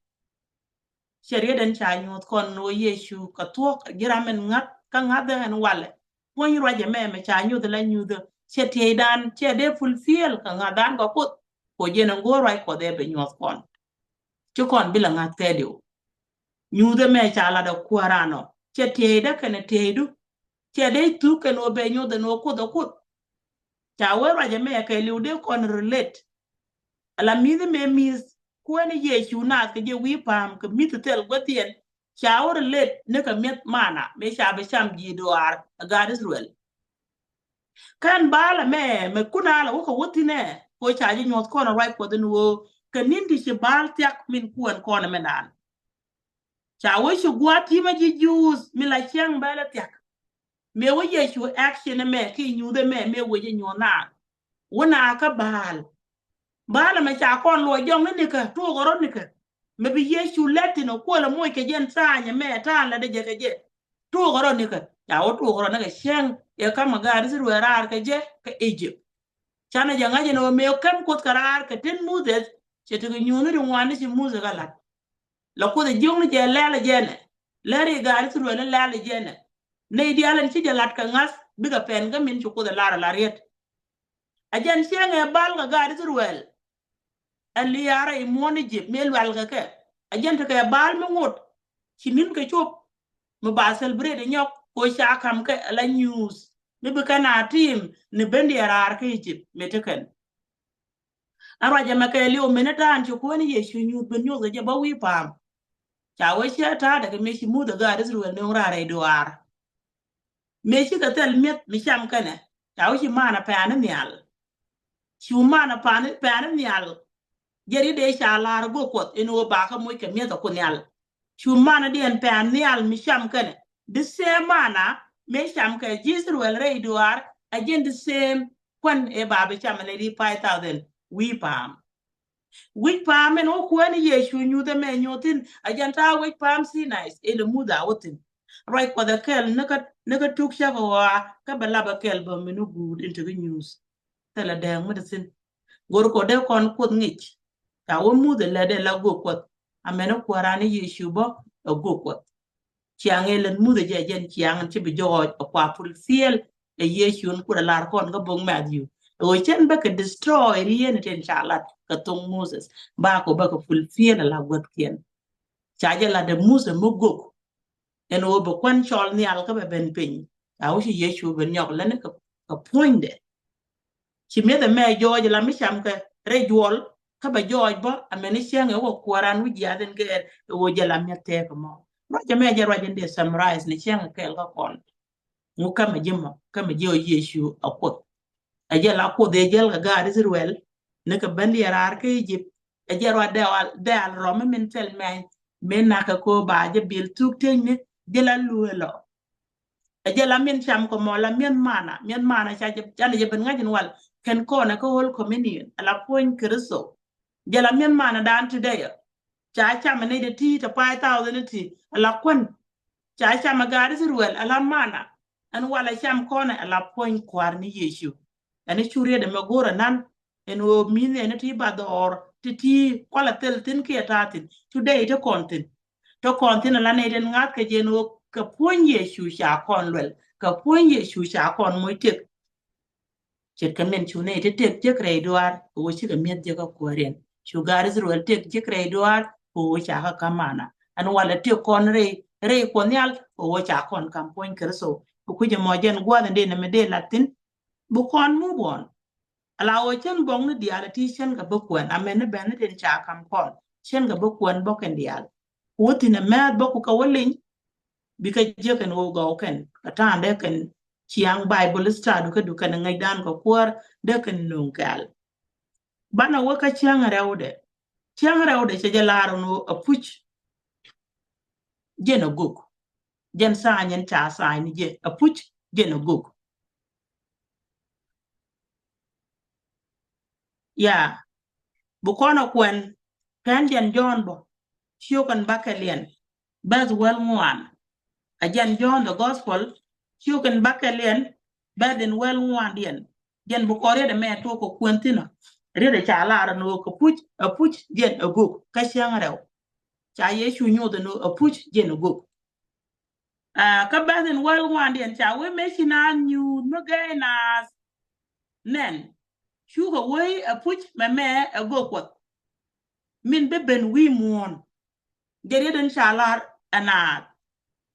Cɛ riet ɛn ca nyuɔ̱th kɔn ɣöö Yecu kɛ thuɔ̱k ji̱ ram ɛn ŋa̱th kä ŋa̱thä ɛn walɛ. Puɔ̱ny ruac ɛmɛ mɛ ca nyuɔ̱th la nyuuthä cɛ tieydan cɛ dee fulfill kɛ ŋa̱thdan kɛ Kuoth. Kɛ jɛn ɛn go̱o̱r ruac Kuɔth ɛ bɛ nyuɔ̱th kɔn. Ci kɔn bi la ŋa̱th kɛ diw. Nyuuthä mɛ ca lat ɛ Kuääran ɔ cɛ tieyda kɛnɛ tieydu. Cɛ dee thuk kɛn ɣöö bɛ nyuɔ̱th ɛn ɣöö Kuoth ɛ Kuoth. Ca wee ruac ɛmɛ kɛɛliw dee kɔn relate. Ala mi̱th mëë mi̱th kuɛn Yecu naath kɛ jɛ wi̱i̱ pa̱a̱m kɛ mi̱th thil guäthiɛn. Ca wä relate ni kɛ mi̱eth mana mëë ca bi cam ji̱ duaar ɛ gaat Israel. Kɛn bal ɛmɛ mɛ kun ala wä kɛ wä thi̱nɛ kɛ ɣöö ca jɛ nyuɔ̱th kɔn ɛ ruac Kuɔth ɛn ɣöö kɛ ni̱n ti ci bal thiak min kuɛn kɔn ɛmɛ naan. Ca wee ci gua̱a̱th ti̱mɛ ji̱ Jews mi la cäŋ bɛl ɛ thiak. Mëë wä Yecu action ɛmɛ ki nyuuth ɛmɛ mëë wec ɛ nyuɔ̱th naan. Wä na kä bal. Bal ɛmɛ ca kɔn luɔc jɔŋ ni nikä tuɔɔk ɛ rɔ nikä. Mɛ bi Yecu lɛt thin ɛ kuɔl ɛ moc kɛ jɛn tha̱a̱ny ɛmɛ ta̱a̱n lɛ dee jɛ kɛ jɛ. Tuɔɔk ɛ rɔ nikä ca wä tuɔɔk ɛ rɔ nikä cäŋ ɛ ka̱m ɛ gaat Israel raar kɛ jɛ kɛ Egypt. Canɛ jɛ ŋa̱c ɛn ɣöö mëë kɛm Kuoth kɛ raar kɛ tin Moses cɛ tekɛ nyuuthni ti ŋuan ni ci Moses kä la̱t. La Kuoth ɛ jiökni jɛ lɛl ɛ jɛnɛ lɛr i̱ gaat Israel ni lɛl ɛ jɛnɛ. Nɛy diaal ɛn ci jɛ la̱t kɛ ŋa̱th bikɛ pɛn kä min ci Kuoth ɛ lar ɛ la riet. Ɛ jɛn cieŋ ɛ bal kɛ gaat Israel. Ɛ liaarɛ i̱ muɔ̱ɔ̱n Egypt mëë luɛl kɛ kɛ ɛ jɛn tekɛ bal mi ŋot. Ci ni̱n kɛ cop mi ba celebrate inyɔk kɛ ɣöö ca ka̱m kɛ ala nyuuth mi bi kɛn a tim ni ben diɛ raar kä Egypt mi tekɛn. Ɛ ruac ɛmɛ kɛɛliw mini ta̱a̱n ci kuäär ni Yecu nyuuth ben nyuɔ̱th kɛ jɛ bä wi̱i̱ pa̱a̱m. Ca wee ciɛ ta̱a̱dɛ kɛ mëë ci Muthɛ gaat Israel nööŋ raar rɛy duaar. Mëë cikɛ thil mi̱eth mi cam kɛnɛ ca wee ci manɛ pɛn ni nhial. Cu manɛ pɛn ni nhial. Jɛ ri dee ca la̱r go̱o̱k Kuɔth ɛn ɣöö bakä moc kɛ mi̱eth ɛ ku nhial. Cu manɛ diɛn pɛn nhial mi cam kɛnɛ. The same manna mëë cam kɛ ji̱ Israel rɛy duaar ɛ jɛn the same kuän ëë ba bi cam ɛn ri five thousand wi̱i̱ pa̱a̱m. Wi̱c pa̱a̱m ɛn wä kuäär ni Yecu nyuuth ɛmɛ nyuɔ̱th thi̱n ɛ jɛn ta̱a̱ wec pa̱a̱m Sinai ëë lɛ Muthɛ a wä thi̱n. Ruac Kuɔth ɛ kɛl ni kä ni kä tuk cak ɣɔaa kä bɛ lap ɛ kɛl bä min ni guut in te kä nyuuth. Thilɛ dɛɛŋ mi te thi̱n. Go̱r kɔ dee kɔn Kuoth ŋic. Ca wä Muthɛ lɛ dee la gök Kuɔth. Amɛn ni Kuääran ni Yecu bä ɛ gök Kuɔth. Ciaŋ ëë lät Muthɛ jɛ jɛn ciaŋ in ci bi jɔɔc ɛ kua fulfill ɛ Yecu in Kuoth ɛ lar kɔn kä bok Matthew. Ɛ ɣöö cɛn bä kɛ destroy rieen tin ca lat kɛ thoŋ Moses. Ba kɔ bä kɛ fulfill ɛ la guäthkiɛn. Ca jɛ lat ɛ Muthɛ mi gök. Ɛn ɣöö bɛ kuän cɔl nhial kä bɛ ben piny. A wä ci Yecu ben nyɔk lä ni kɛ, kɛ puɔ̱nydɛ. Ci mi̱eth ɛmɛ jɔɔc la mi cam kɛ rɛy juɔl kä bɛ jɔɔc bä amɛn ni cäŋ ɛ wä Kuääran wi̱c jiath in gɛɛr ɛ ɣöö jɛ la mi̱eth tɛɛk ɛmɔ. Ruac ɛmɛ jɛ ruac in dee summarize ni cäŋ ɛ kɛɛl kä kɔn. Ŋu kä mɛ ji̱ mɔ kä mɛ ji̱ ɔ Yecu a Kuoth. A jɛ la Kuoth ɛ jäl kɛ gaat Israel ni kɛ ben diɛ raar kä Egypt. Ɛ jɛ ruac dɛɛl, dɛɛl rɔm mi min thil mɛny mi nak kɛ ko ba jɛ bil thuk teny ni jɛ la luee lɔ. Ɛ jɛ la min cam kɛ mɔ la mi̱eth mana, mi̱eth mana ca jɛ, ca ni jɛ ben ŋa̱c in wal kɛn kɔn ɛ kä Holy Communion ɛ la puɔ̱ny Kritho. Jɛ la mi̱eth mana dan ti dee yɛ. Ca cam ɛ ni dee ti te five thousand ti ɛ la kuän. Ca cam ɛ gaat Israel ɛ la mana. Ɛn wal ɛ cam kɔn ɛ la puɔ̱ny Kua̱r ni Yecu. Ɛn i̱ cu riet ɛmɛ go̱o̱r ɛnan ɛn ɣöö mi̱n ɛn ti ba dhɔɔr ti ti kualɛ thil thi̱n kiɛ ta̱a̱ thi̱n cu dee i̱ te kɔn thi̱n. Te kɔn thi̱n ala nɛy tin ŋa̱th kɛ jɛ ɛn ɣöö kɛ puɔ̱ny Yecu ca kɔn luɛl kɛ puɔ̱ny Yecu ca kɔn moc tëk. Ce̱tkɛ min cu nɛy ti tëk jek rɛy duaar kɛ ɣöö cikɛ mi̱eth jek kä kuääriɛn cu gaat Israel tëk jek rɛy duaar kɛ ɣöö ca kä ka̱m mana. Ɛn walɛ tëk kɔn rɛy rɛy Kuɔth Nhial kɛ ɣöö ca kɔn ka̱m puɔ̱ny Kritho. Kɛ kui̱c ɛmɔ jɛn gua̱a̱th in dee nɛmɛ dee la̱t thi̱n. Bi kɔn move on. Ala ɣöö cän buɔ̱kni diaal ti cän kɛ bi kuɛn amɛn ni ben ni tin ca ka̱m kɔn cän kɛ bi kuɛn bä kɛn diaal. Ku wä thi̱n ɛmɛth bä ku kɛ wä liny. Bikɛ jiäk kɛn ɣöö gɔw kɛn kɛ ta̱a̱n dee kɛn ciaŋ Bible study kä du kɛn ŋäcdan kɛ kuäär dee kɛn nöŋ kɛɛl. Banɛ wä kä cäŋ rɛwdɛ. Cäŋ rɛwdɛ cɛ jɛ lar ɛn ɣöö apuc jɛn agök. Jɛn tha̱a̱ny ɛn ca tha̱a̱ny ni jɛ apuc jɛn agök. Ya, bi kɔn ɛ kuɛn kɛn jɛn Jɔ̱ɔ̱n bä ciök ɛn bäkɛliɛn bɛth wäl ŋuan. Ɛ jɛn Jɔ̱ɔ̱n the gospel ciök ɛn bäkɛliɛn bɛth in wäl ŋuandiɛn. Jɛn bi kɔn riet ɛmɛ tuɔk kɛ kuɛn thi̱n ɔ. Riet ɛ ca lar ɛn ɣöö kɛ puc, apuc jɛn agök kä cäŋ rɛw. Ca Yecu nyuɔth ɛn ɣöö apuc jɛn agök. Aa, kä bɛth in wäl ŋuandiɛn ca wee mëë ci naath nyuuth mi gɛy naath nɛn cukɛ wee apuc mɛmɛ agök Kuɔth. Min bi ben wi̱i̱ muɔ̱ɔ̱n. Jɛ riet in ca lar ɛ naath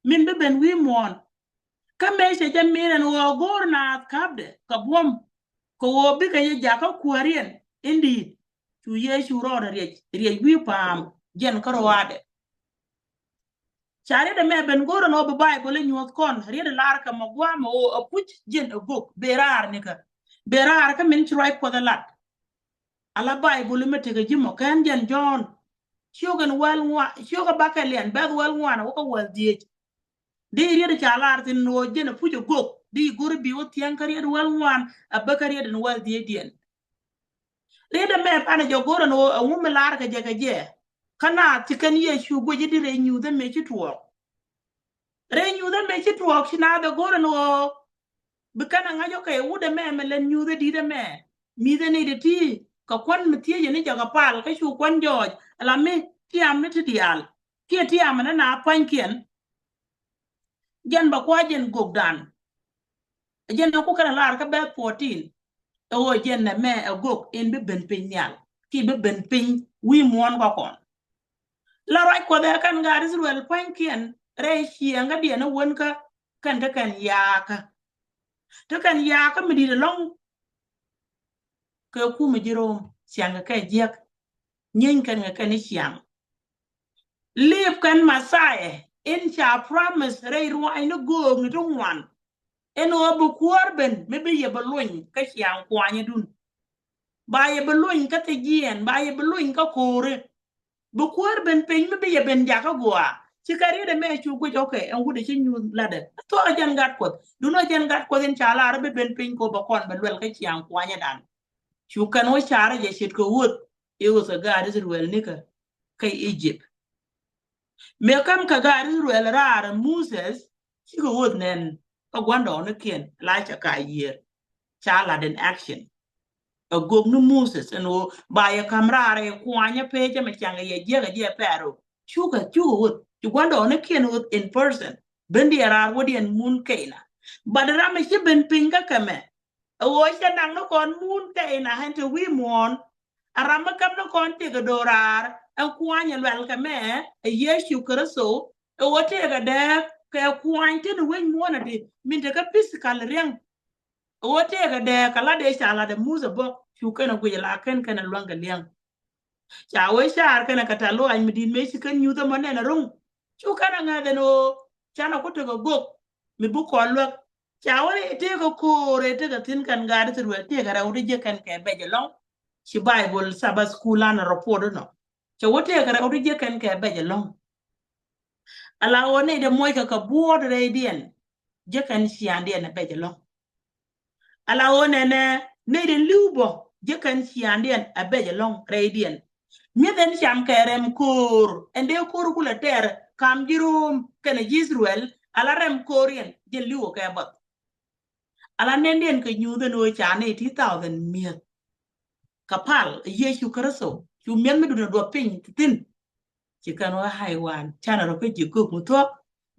min bi ben wi̱i̱ muɔ̱ɔ̱n. Kä mëë cɛ jɛ min ɛn ɣöö go̱o̱r naath ka̱pdɛ kɛ buɔ̱m kɛ ɣöö bikɛ jɛ jakä kuääriɛn in di̱i̱t. Cu Yecu rɔɔdɛ riɛc riɛc wi̱i̱ pa̱a̱m jɛn kä rɔaadɛ. Ca riet ɛmɛ ben go̱o̱r ɛn ɣöö bi Baibol ɛ nyuɔ̱th kɔn riet ɛ lar kɛ mɔ gua̱a̱mɛ ɣöö apuc jɛn agök ben raar nikä. Ben raar kä min ci ruac Kuɔth ɛ lat. Ala Baibol mi tekɛ ji̱ mɔ kɛn jɛn Jɔ̱ɔ̱n ciök ɛn wäl ŋuan, ciök ɛ bäkɛliɛn bɛth wäl ŋuan ɛ wä kä wäl dhieec. Di riet ca lar thi̱n ɣöö jɛn apuc agök di go̱r bi wä thiäŋ kä riet wäl ŋuan a bä kä riet ɛn wäl dhieecdiɛn. Riet ɛmɛ panɛ jɛ go̱r ɛn ɣöö ɛŋu mi lar kɛ jɛ kɛ jɛ. Kä naath ci kɛn Yecu guic i̱di rɛy nyuuth ɛmɛ ci tuɔɔk. Rɛy nyuuth ɛmɛ ci tuɔɔk ci naath ɛ go̱r ɛn ɣöö bi kɛn ɛ ŋa̱c ɔ kɛ wut ɛmɛ mɛ lɛn nyuuth ɛ di̱t ɛmɛ. Mi̱th ɛ nɛy ti ti kɛ kuän mi thiec ɛ ni jɛ kɛ pal kä cu kuän jɔɔc ala mi tiam ni ti diaal. Kiɛ tiam ɛ ni naath pua̱nykiɛn. Jɛn bɛ kua̱c jɛn gökdan. Jɛn ɛ ku kɛn ɛ lar kä bɛth fourteen. Ɛ ɣöö jɛn nɛmɛ agök in bi ben piny nhial kiɛ bi ben piny wi̱i̱ muɔ̱ɔ̱n kɔkɔn. La ruac Kuɔth ɛ kɛn gaat Israel pua̱nykiɛn rɛy ciɛŋkädiɛn ɛ wänkä kɛn te kɛn yaakä. Te kɛn yaakä mi di̱t ɛlɔ̱ŋ. Kɛ kumɛ ji̱ Rom ciaŋkɛ kɛ jiäk. Nyieeny kɛn kɛ kɛn i̱ ciaŋ. Live kɛn Messiah in ca promise rɛy ruaacni göökni ti ŋuan. Ɛn ɣöö bi kuäär ben mi bi yɛ bi luny kä ciaŋ kuanyädun. Ba yɛ bi luny kä thijiɛn, ba yɛ bi luny kä ko̱ri. Bi kuäär ben piny mi bi yɛ ben jakä gua̱a̱. Ci kɛ riet ɛmɛ cu guic ɔkɛ ɛn wut ɛ ci nyuuth latdɛ. Thuɔ̱k ɛ jɛn gat Kuɔth. Duundɛ jɛn gat Kuɔth in ca lar bi ben piny kɛ ɣöö bɛ kɔn bɛ luɛl kä ciaŋ kuanyädan. Cu kɛn wä carɛ jɛ ce̱tkɛ wuɔth i̱ ɣöth kɛ gaat Israel nikä kä Egypt. Mëë käm kɛ gaat Israel raar ɛ Moses cikɛ ɣöth nɛn. kä gua̱ndɔɔŋnikiɛn la cɛ ka yiër. Ca lat in action. Ɛ gök ni Moses ɛn ɣöö ba yɛ ka̱m raar ɛ kuanyä pee cɛ mɛ caŋ ɛ yɛ jiäk ɛ jiɛ pɛɛr ɣöö cukɛ cukɛ ɣöth ci gua̱ndɔɔŋnikiɛn ɣöth in person. Ben diɛ raar wädiɛn mun kɛyna. But ram ɛ ci ben piny kä kɛmɛ. Ɛ ɣöö cɛ naŋ ni kɔn mun kɛyna ɣän te wi̱i̱ muɔ̱ɔ̱n. A ram mi käm ni kɔn tëkɛ do̱raar ɛn kuany ɛ luɛl kɛ mɛ ɛ Yecu Kritho. Ɛ ɣöö tëkɛ dɛɛk kɛ kuany tini wec muɔ̱ɔ̱n ɛ ti min te kä physical riäŋ. Ɛ ɣöö tëëkɛ dɛɛk kɛ lat dee ca lat ɛ muth ɛ bä cu kɛn ɛ guic ɛ la kɛn kɛn ɛ luäŋ kɛ liɛŋ. Ca wee car kɛn ɛ kɛ tɛ̈th lɔaac mi di̱i̱t mëë ci kɛn nyuth ɛmɔ nɛn ɛ ro̱ŋ. Cu kɛn ɛ ŋäth ɛn ɣöö canɛ ku tekɛ gök mi bi kɔn luäk. Ca wee tëëkɛ ko̱o̱r ëë tekɛ thi̱n kɛn gaat Ithɛrɛl tëëkɛ rɛw ti jiäk kɛn kɛ bɛc ɛlɔ̱ŋ. Ci Baibol Sabbath School an ɛ report inɔ. Cɛ wee tëëkɛ rɛw ti jiäk kɛn kɛ bɛc ɛlɔ̱ŋ. Ala ɣöö nɛy dee muɔckɛ kɛ buɔɔt rɛydiɛn jiäk kɛn ciaaŋdiɛn ɛ bɛc ɛlɔ̱ŋ. Ala ɣöö nɛnɛ nɛy dee li̱w bä jiäk kɛn ciaaŋdiɛn ɛ bɛc ɛlɔ̱ŋ rɛydiɛn. Mi̱eth ɛn cam kɛ rɛm ko̱o̱r ɛn dee ko̱o̱r kulɛ tɛɛr kam ji̱ Rom kɛnɛ ji̱ Ithɛrɛl ala rɛm ko̱o̱riɛn ji̱n li̱w ɛ kɛ bath. Ala nɛndiɛn kɛ nyuuth ɛn ɣöö ca nɛy ti thousand mi̱eth. Kɛ pal ɛ Yecu Kritho cu mi̱eth mi duundɛ duɔth piny ti thi̱n. Ci kɛn wä haiwan canɛ rɔ kä ji̱ gök mi thuɔ̱k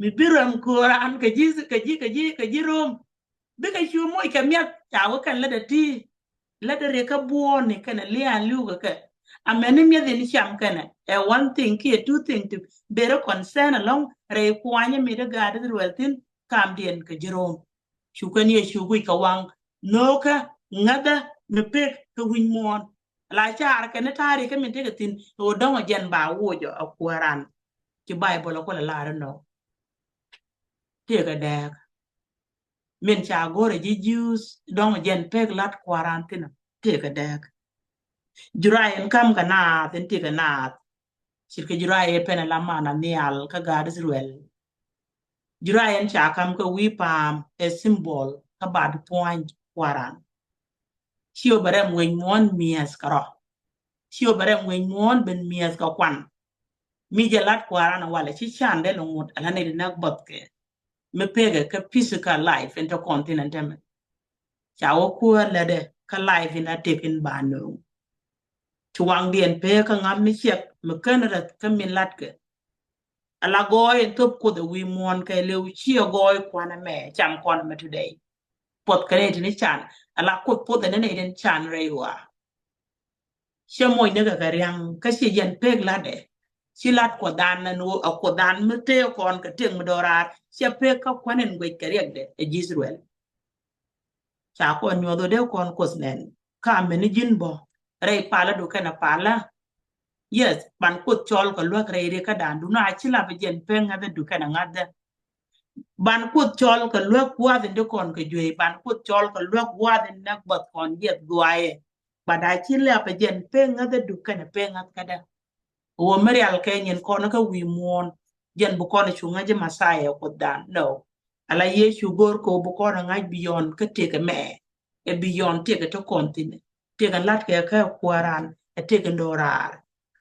mi bi rɛm ko̱o̱r an kɛ ji̱ kɛ ji̱ kɛ ji̱ kɛ ji̱ Rom. Bikɛ cu moc kɛ mi̱eth ca wä kɛn lätdɛ ti. Lätdɛ riɛk kä buɔɔni kɛnɛ lia̱a̱n li̱w kɛ kɛ. Amɛni mi̱eth in cam kɛnɛ ɛ one thing kiɛ two thing ti berɛ concern ɛlɔ̱ŋ rɛy kuanyä mi dee gaat Ithɛrɛl thi̱n kamdiɛn kɛ ji̱ Rom. Cu kɛn Yecu guic kɛ waŋ nhöökä ŋäthä mi pek kɛ wi̱ny muɔ̱ɔ̱n. La car kɛn ta̱a̱ri kä min tekɛ thi̱n ɣöö dɔ̱ŋ ɛ jɛn ba woc ɛ kuääran. Ci Baibol ɛ kulɛ lar inɔ. Tëëkɛ dɛɛk min ca go̱rɛ ji̱ Jews dɔ̱ŋ ɛ jɛn pek lat kuääran thi̱n ɔ. Tëëkɛ dɛɛk. Juray in ka̱m kɛ naath in tëëkɛ naath. Ce̱tkɛ juray ëë pen ala mana nhial kä gaat Ithɛrɛl. Juray ɛn ca ka̱m kä wi̱i̱ pa̱a̱m ɛ symbol kä bat puɔ̱ny kua̱ran. Ciɛ bɛ rɛm wec muɔ̱ɔ̱n mi̱eth kɛ rɔ. Ciɛ bɛ rɛm wec muɔ̱ɔ̱n ben mi̱eth kɛ kuan. Mi jɛ lat kua̱ran walɛ ci can dee lɛ ŋut ala nɛy ti näk bäthkɛ. Mi pekɛ kä physical life in te kɔn thi̱n ɛn tämɛ. Ca wä kuäär lätdɛ kä life in a tëk in ba nööŋ. Ci waŋdiɛn pek kä ŋa̱th mi ciɛk mi kän räth kä min latkɛ. Ala gɔɔy in thop Kuoth ɛ wi̱i̱ muɔ̱ɔ̱n kɛ lëw ciɛ gɔɔy kuanɛ mɛ cam kɔn mɛ today. Puɔth kɛ nɛy tin can ala Kuoth puɔth ɛn nɛy tin can rɛy ɣɔaa. Ciɛ moc ni kɛ kɛ ria̱ŋ kä ciɛ yɛn pek latdɛ. Ci lat Kuothdan ɛn ɣöö ɛ Kuothdan mi tëë kɔn kɛ tëk mi do̱raar ciɛ pek kä kuan in guec kɛ riɛkdɛ ɛ ji̱ Ithɛrɛl. Ca kɔn nyuɔth ɣöö dee kɔn Kuoth nɛn ka mɛni ji̱n bä rɛy palä du kɛnɛ palä. Yes, ban Kuoth cɔl kɛ luäk rɛy riɛkädan dun a ci la bi jɛn pek ŋäthä du kɛnɛ ŋa̱thä. Ban Kuoth cɔl kɛ luäk gua̱a̱th in ti kɔn kɛ juey, ban Kuoth cɔl kɛ luäk gua̱a̱th in näk bäth kɔn jiɛth guayɛ. But a ci la bi jɛn pek ŋäthä du kɛnɛ pek ŋäth kädä. Wä mi rial kɛ nyin kɔn kä wi̱i̱ muɔ̱ɔ̱n jɛn bi kɔn cu ŋäc ji̱ Messiah Kuothdan. No. Ala Yecu go̱o̱r kɛ wä bi kɔn ŋa̱c beyond kä tëkɛ mɛ. Ɛ beyond tëkɛ ti kɔn thi̱n. Tëkɛ latkɛ kä kua̱ran ɛ tëkɛ do̱raar.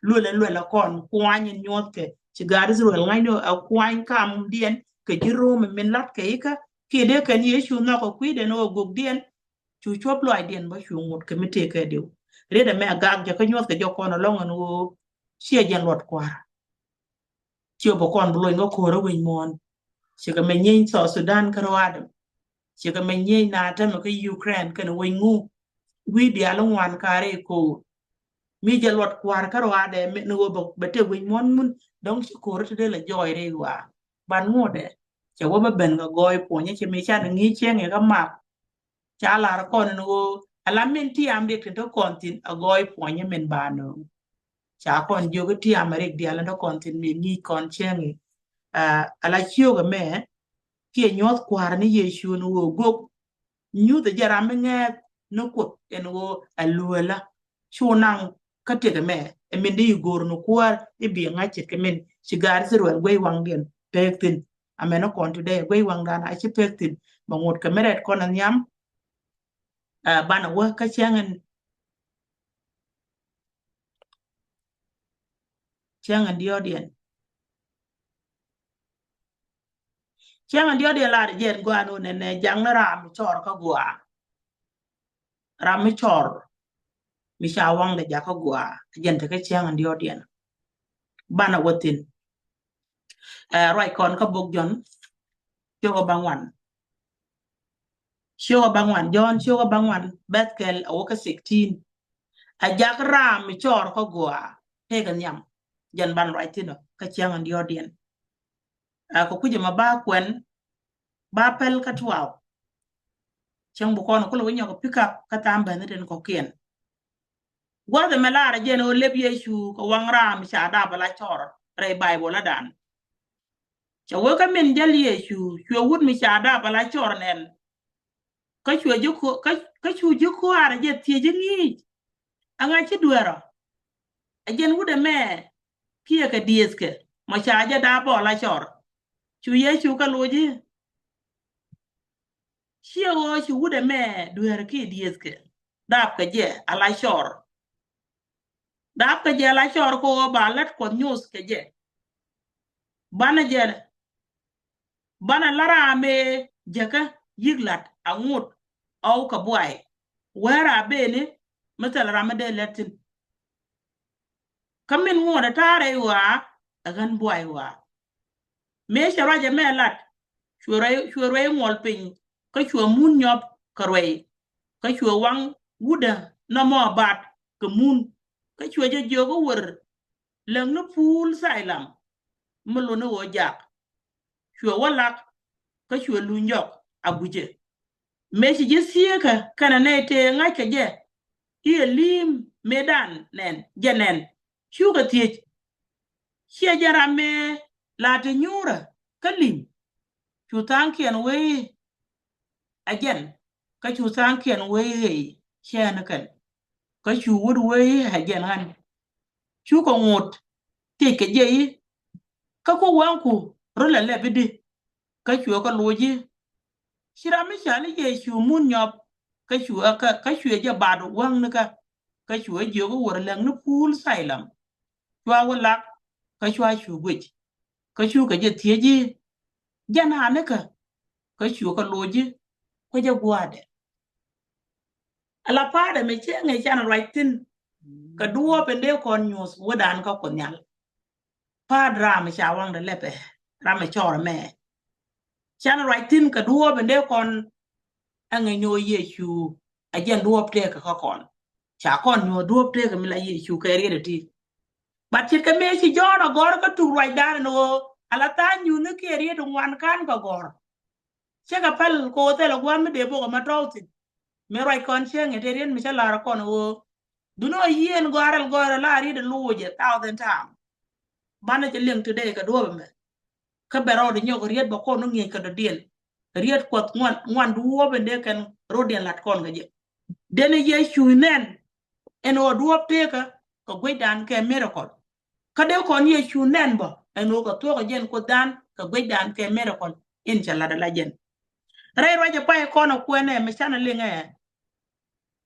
Luɛlɛ luɛlɛ kɔn kuany in nyuɔthkɛ ci gaat Ithɛrɛl ŋa̱cni ɛ kuany kamdiɛn kɛ ji̱ Rom min latkɛ ikä kiɛ dee kɛn Yecu nhɔk ɛ kui̱dɛn ɛ wä gokdiɛn. Cu cuɔp lɔaacdiɛn bä cu ŋut kɛ mi tëëkɛ diw. Riet ɛmɛ a gak jɛ kä nyuɔth kɛ jɛ kɔn ɛlɔŋ ɛn ɣöö ciɛ jɛn luɔt kua̱r. Ciɛ bä kɔn bi luɔny kä ko̱r ɛ wi̱c muɔ̱ɔ̱n. Cikɛ mɛ nyieny South Sudan kä ruaadɛ. Cikɛ mɛ nyieny na tɛmɛ kä Ukraine kɛnɛ wi̱c ŋu. Wi̱i̱ diaal ŋuan ka̱rɛ ko̱r. Mi jɛ luɔt kua̱r kä ruaadɛ ni ɣöö bɛ tëk wi̱c muɔ̱ɔ̱n mun dɔ̱ŋ ci ko̱r ti dee lɛ jɔɔy rɛy ɣɔaa. Ban ŋuɔ̱tdɛ cɛ wä bä ben kɛ gɔɔy puɔ̱nyä ci mi can ŋi̱i̱c cieŋ ikä mak. Ca lar kɔn ni ɣöö ala min tiam rik tin te kɔn thi̱n a gɔɔy puɔ̱nyä min ba nööŋ. Ca kɔn jiök i̱ tiam rik diaal in te kɔn thi̱n mi ŋi̱i̱c kɔn cieŋ i̱ ala ciök ɛmɛ kiɛ nyuɔth kua̱r ni Yecu ni ɣöö gök nyuth jɛ ram mi ŋɛɛth ni Kuoth ɛn ɣöö a lueelä. Cu naŋ kä tëk ɛmɛ ɛ min di i̱ go̱o̱r ni kuäär i̱ bi ŋa̱c ce̱tkɛ min ci gaat Ithɛrɛl guey waŋdiɛn pek thi̱n. Amɛn ɛ kɔn today guey waŋdan a ci pek thi̱n bɛ ŋot kɛ mi rɛt kɔn a nhiam. Banɛ wä kä cäŋ in cäŋ in diɔ̱ɔ̱diɛn. Cäŋ in diɔt diɛn lar jɛn guan wun ɛn ɛ jak ni ram mi cɔr kä gua. Ram mi cɔr mi ca waŋdɛ jak kä gua. Jɛn te kä cäŋ in diɔt diɛn. Banɛ wä thin. Ɛ, ruac kɔn kä bok Jɔn. Ciökä ba ŋuan. Ciökä ba ŋuan. Jɔn ciökä ba ŋuan. Bɛth kɛl a wä kä sixteen. A jak ram mi cɔr kä gua. Tëëkɛ nhiam. Jɛn ban ruac thin ɔ kä cäŋ in diɔt diɛn. A kɛ kui̱c ɛmɛ ba kuɛn, ba pɛl kä twelve. Cäŋ bi kɔn kulɛ wä nyɔk pick up kä tham bäni tin kɔ̱kiɛn. Gua̱th ɛmɛ lar jɛn ɣöö lep Yecu kɛ waŋ ram ca dap ala cɔr rɛy Baibol adan. Cɛ wee kä min jäl Yecu cuɛ wut mi ca dap ala cɔr nɛn. Kä cuɛ ji̱ ku-, kä, kä cu ji̱ kua̱r jɛ thiec ji̱ ŋi̱i̱c. Aŋa ci dueerɔ? Ɛ jɛn wut ɛmɛ kiɛ kɛ diëëthkɛ mɔ ca jɛ dap bɔl a cɔr. Cu Yecu kɛ loc i̱, ciɛ ɣöö ci wut ɛmɛ dueer kiɛ diëëthkɛ dap kɛ jɛ ala cɔr. Dap kɛ jɛ ala cɔr kɛ ɣöö ba lät Kuɔth nyuuth kɛ jɛ. Banɛ jɛ, banɛ la ram ëë jäkä yi̱k lat aŋot ɔw kɛ buay. Wɛɛr a beni mi thil ram mi dee lät thi̱n. Kä min ŋuɔ̱t ɛ ta̱a̱ rɛy ɣɔaa ɛ ɣän buay ɣɔaa. Mëë cɛ ruac ɛmɛ lat, cuɛ ruac, cuɛ ruac ŋuɔl piny, kä cuɛ mun nyɔp kɛ ruac, kä cuɛ waŋ wutdä nɔmɔ abat kɛ mun, kä cuɛ jɛ jiök i̱, wër läŋni puul Thailam mi luni ɣöö jak. Cuɛ wä lak, kä cuɛ luny jɔk a guicɛ. Mëë ci ji̱ thieekä kɛnɛ nɛy tëë ŋa̱ckɛ jɛ i̱ ɛ li̱i̱m mëëdan nɛn, jɛ nɛn. Cukɛ thiec, ciɛ jɛn ram mëë la te nyuurä kä li̱i̱m? Cu tha̱a̱ŋkiɛn wee i̱ ɛ jɛn, kä cu tha̱a̱ŋkiɛn wee i̱ ɣɛy, ciɛ ɣän kɛn. Kä cu wut wee i̱ ɛ jɛn ɣän. Cukɛ ŋot thiec kɛ jɛ i̱, kä ku wäŋku rɔ lɛ lɛp i̱di? Kä cuɛ kɛ loc i̱, ci ram mi cɔal i̱ Yecu mun nyɔp, kä cuɛ, kä, kä cuɛ jɛ bat wäŋnikä, kä cuɛ jiök i̱, wër läŋni puul Thailam. Cua wä lak, kä cua cu guic. Kä cukɛ jɛ thiec i̱, jɛn anikä? Kä cukɛ loc i̱, kuecä gua̱a̱dɛ. Ala pa̱a̱t ɛmɛ cieŋ ɛ can ruac thi̱n kɛ duɔ̱ɔ̱p in dee kɔn nyuɔ̱th wädan kä Kuoth Nhial. Pa̱a̱t ram ca waŋdɛ lɛpɛ, ram cɔr ɛmɛ. Can ruac thi̱n kɛ duɔ̱ɔ̱p in dee kɔn ɛŋɛ nyuɔ̱th Yecu, ɛ jɛn duɔ̱ɔ̱p tëëkä kä kɔn. Ca kɔn nyuɔ̱th duɔ̱ɔ̱p tëëkä mi la Yecu kɛ riet ɛ ti. But ce̱tkɛ mëë ci Jɔ̱ɔ̱n a gɔ̱r kä tuk ruacdan ɛn ɣöö ala tha̱a̱ŋ nyuthni kiɛ riet ŋuan ka̱n kɛ gɔ̱r. Cä kɛ päl kɛ ɣöö thilɛ gua̱a̱th mi dee bok ɛmɛ tɔ̱w thi̱n. Mëë ruac kɔn cäŋ ɛ te riet mi cä la̱r kɔn ɣöö, duŋni ɣöö yieen gɔ̱a̱r ɛl gɔ̱a̱r ɛl a riet ɛ loc ɛ thousand time. Banɛ cɛ liŋ today kɛ duɔ̱ɔ̱p ɛmɛ. Kä bɛ rɔɔdɛ nyɔk riet bɛ kɔn ni ŋi̱eec kɛ dɔ̱diɛn. Riet Kuɔth ŋuan, ŋuan duɔ̱ɔ̱p in dee kɛn rɔ̱diɛn la̱t kɔn kɛ jɛ. Deni Yecu nɛn ɛn ɣöö duɔ̱ɔ̱p tëëkä kɛ guecdan kɛ miracle. Kä dee kɔn Yecu nɛn bä ɛn ɣöö kɛ thuɔ̱k ɛ jɛn Kuothdan kɛ guecdan kɛ miracle in cɛ la̱t ala jɛn. Rɛy ruac ɛ pay kɔn ɛ kuɛnɛ mi canɛ liŋɛ.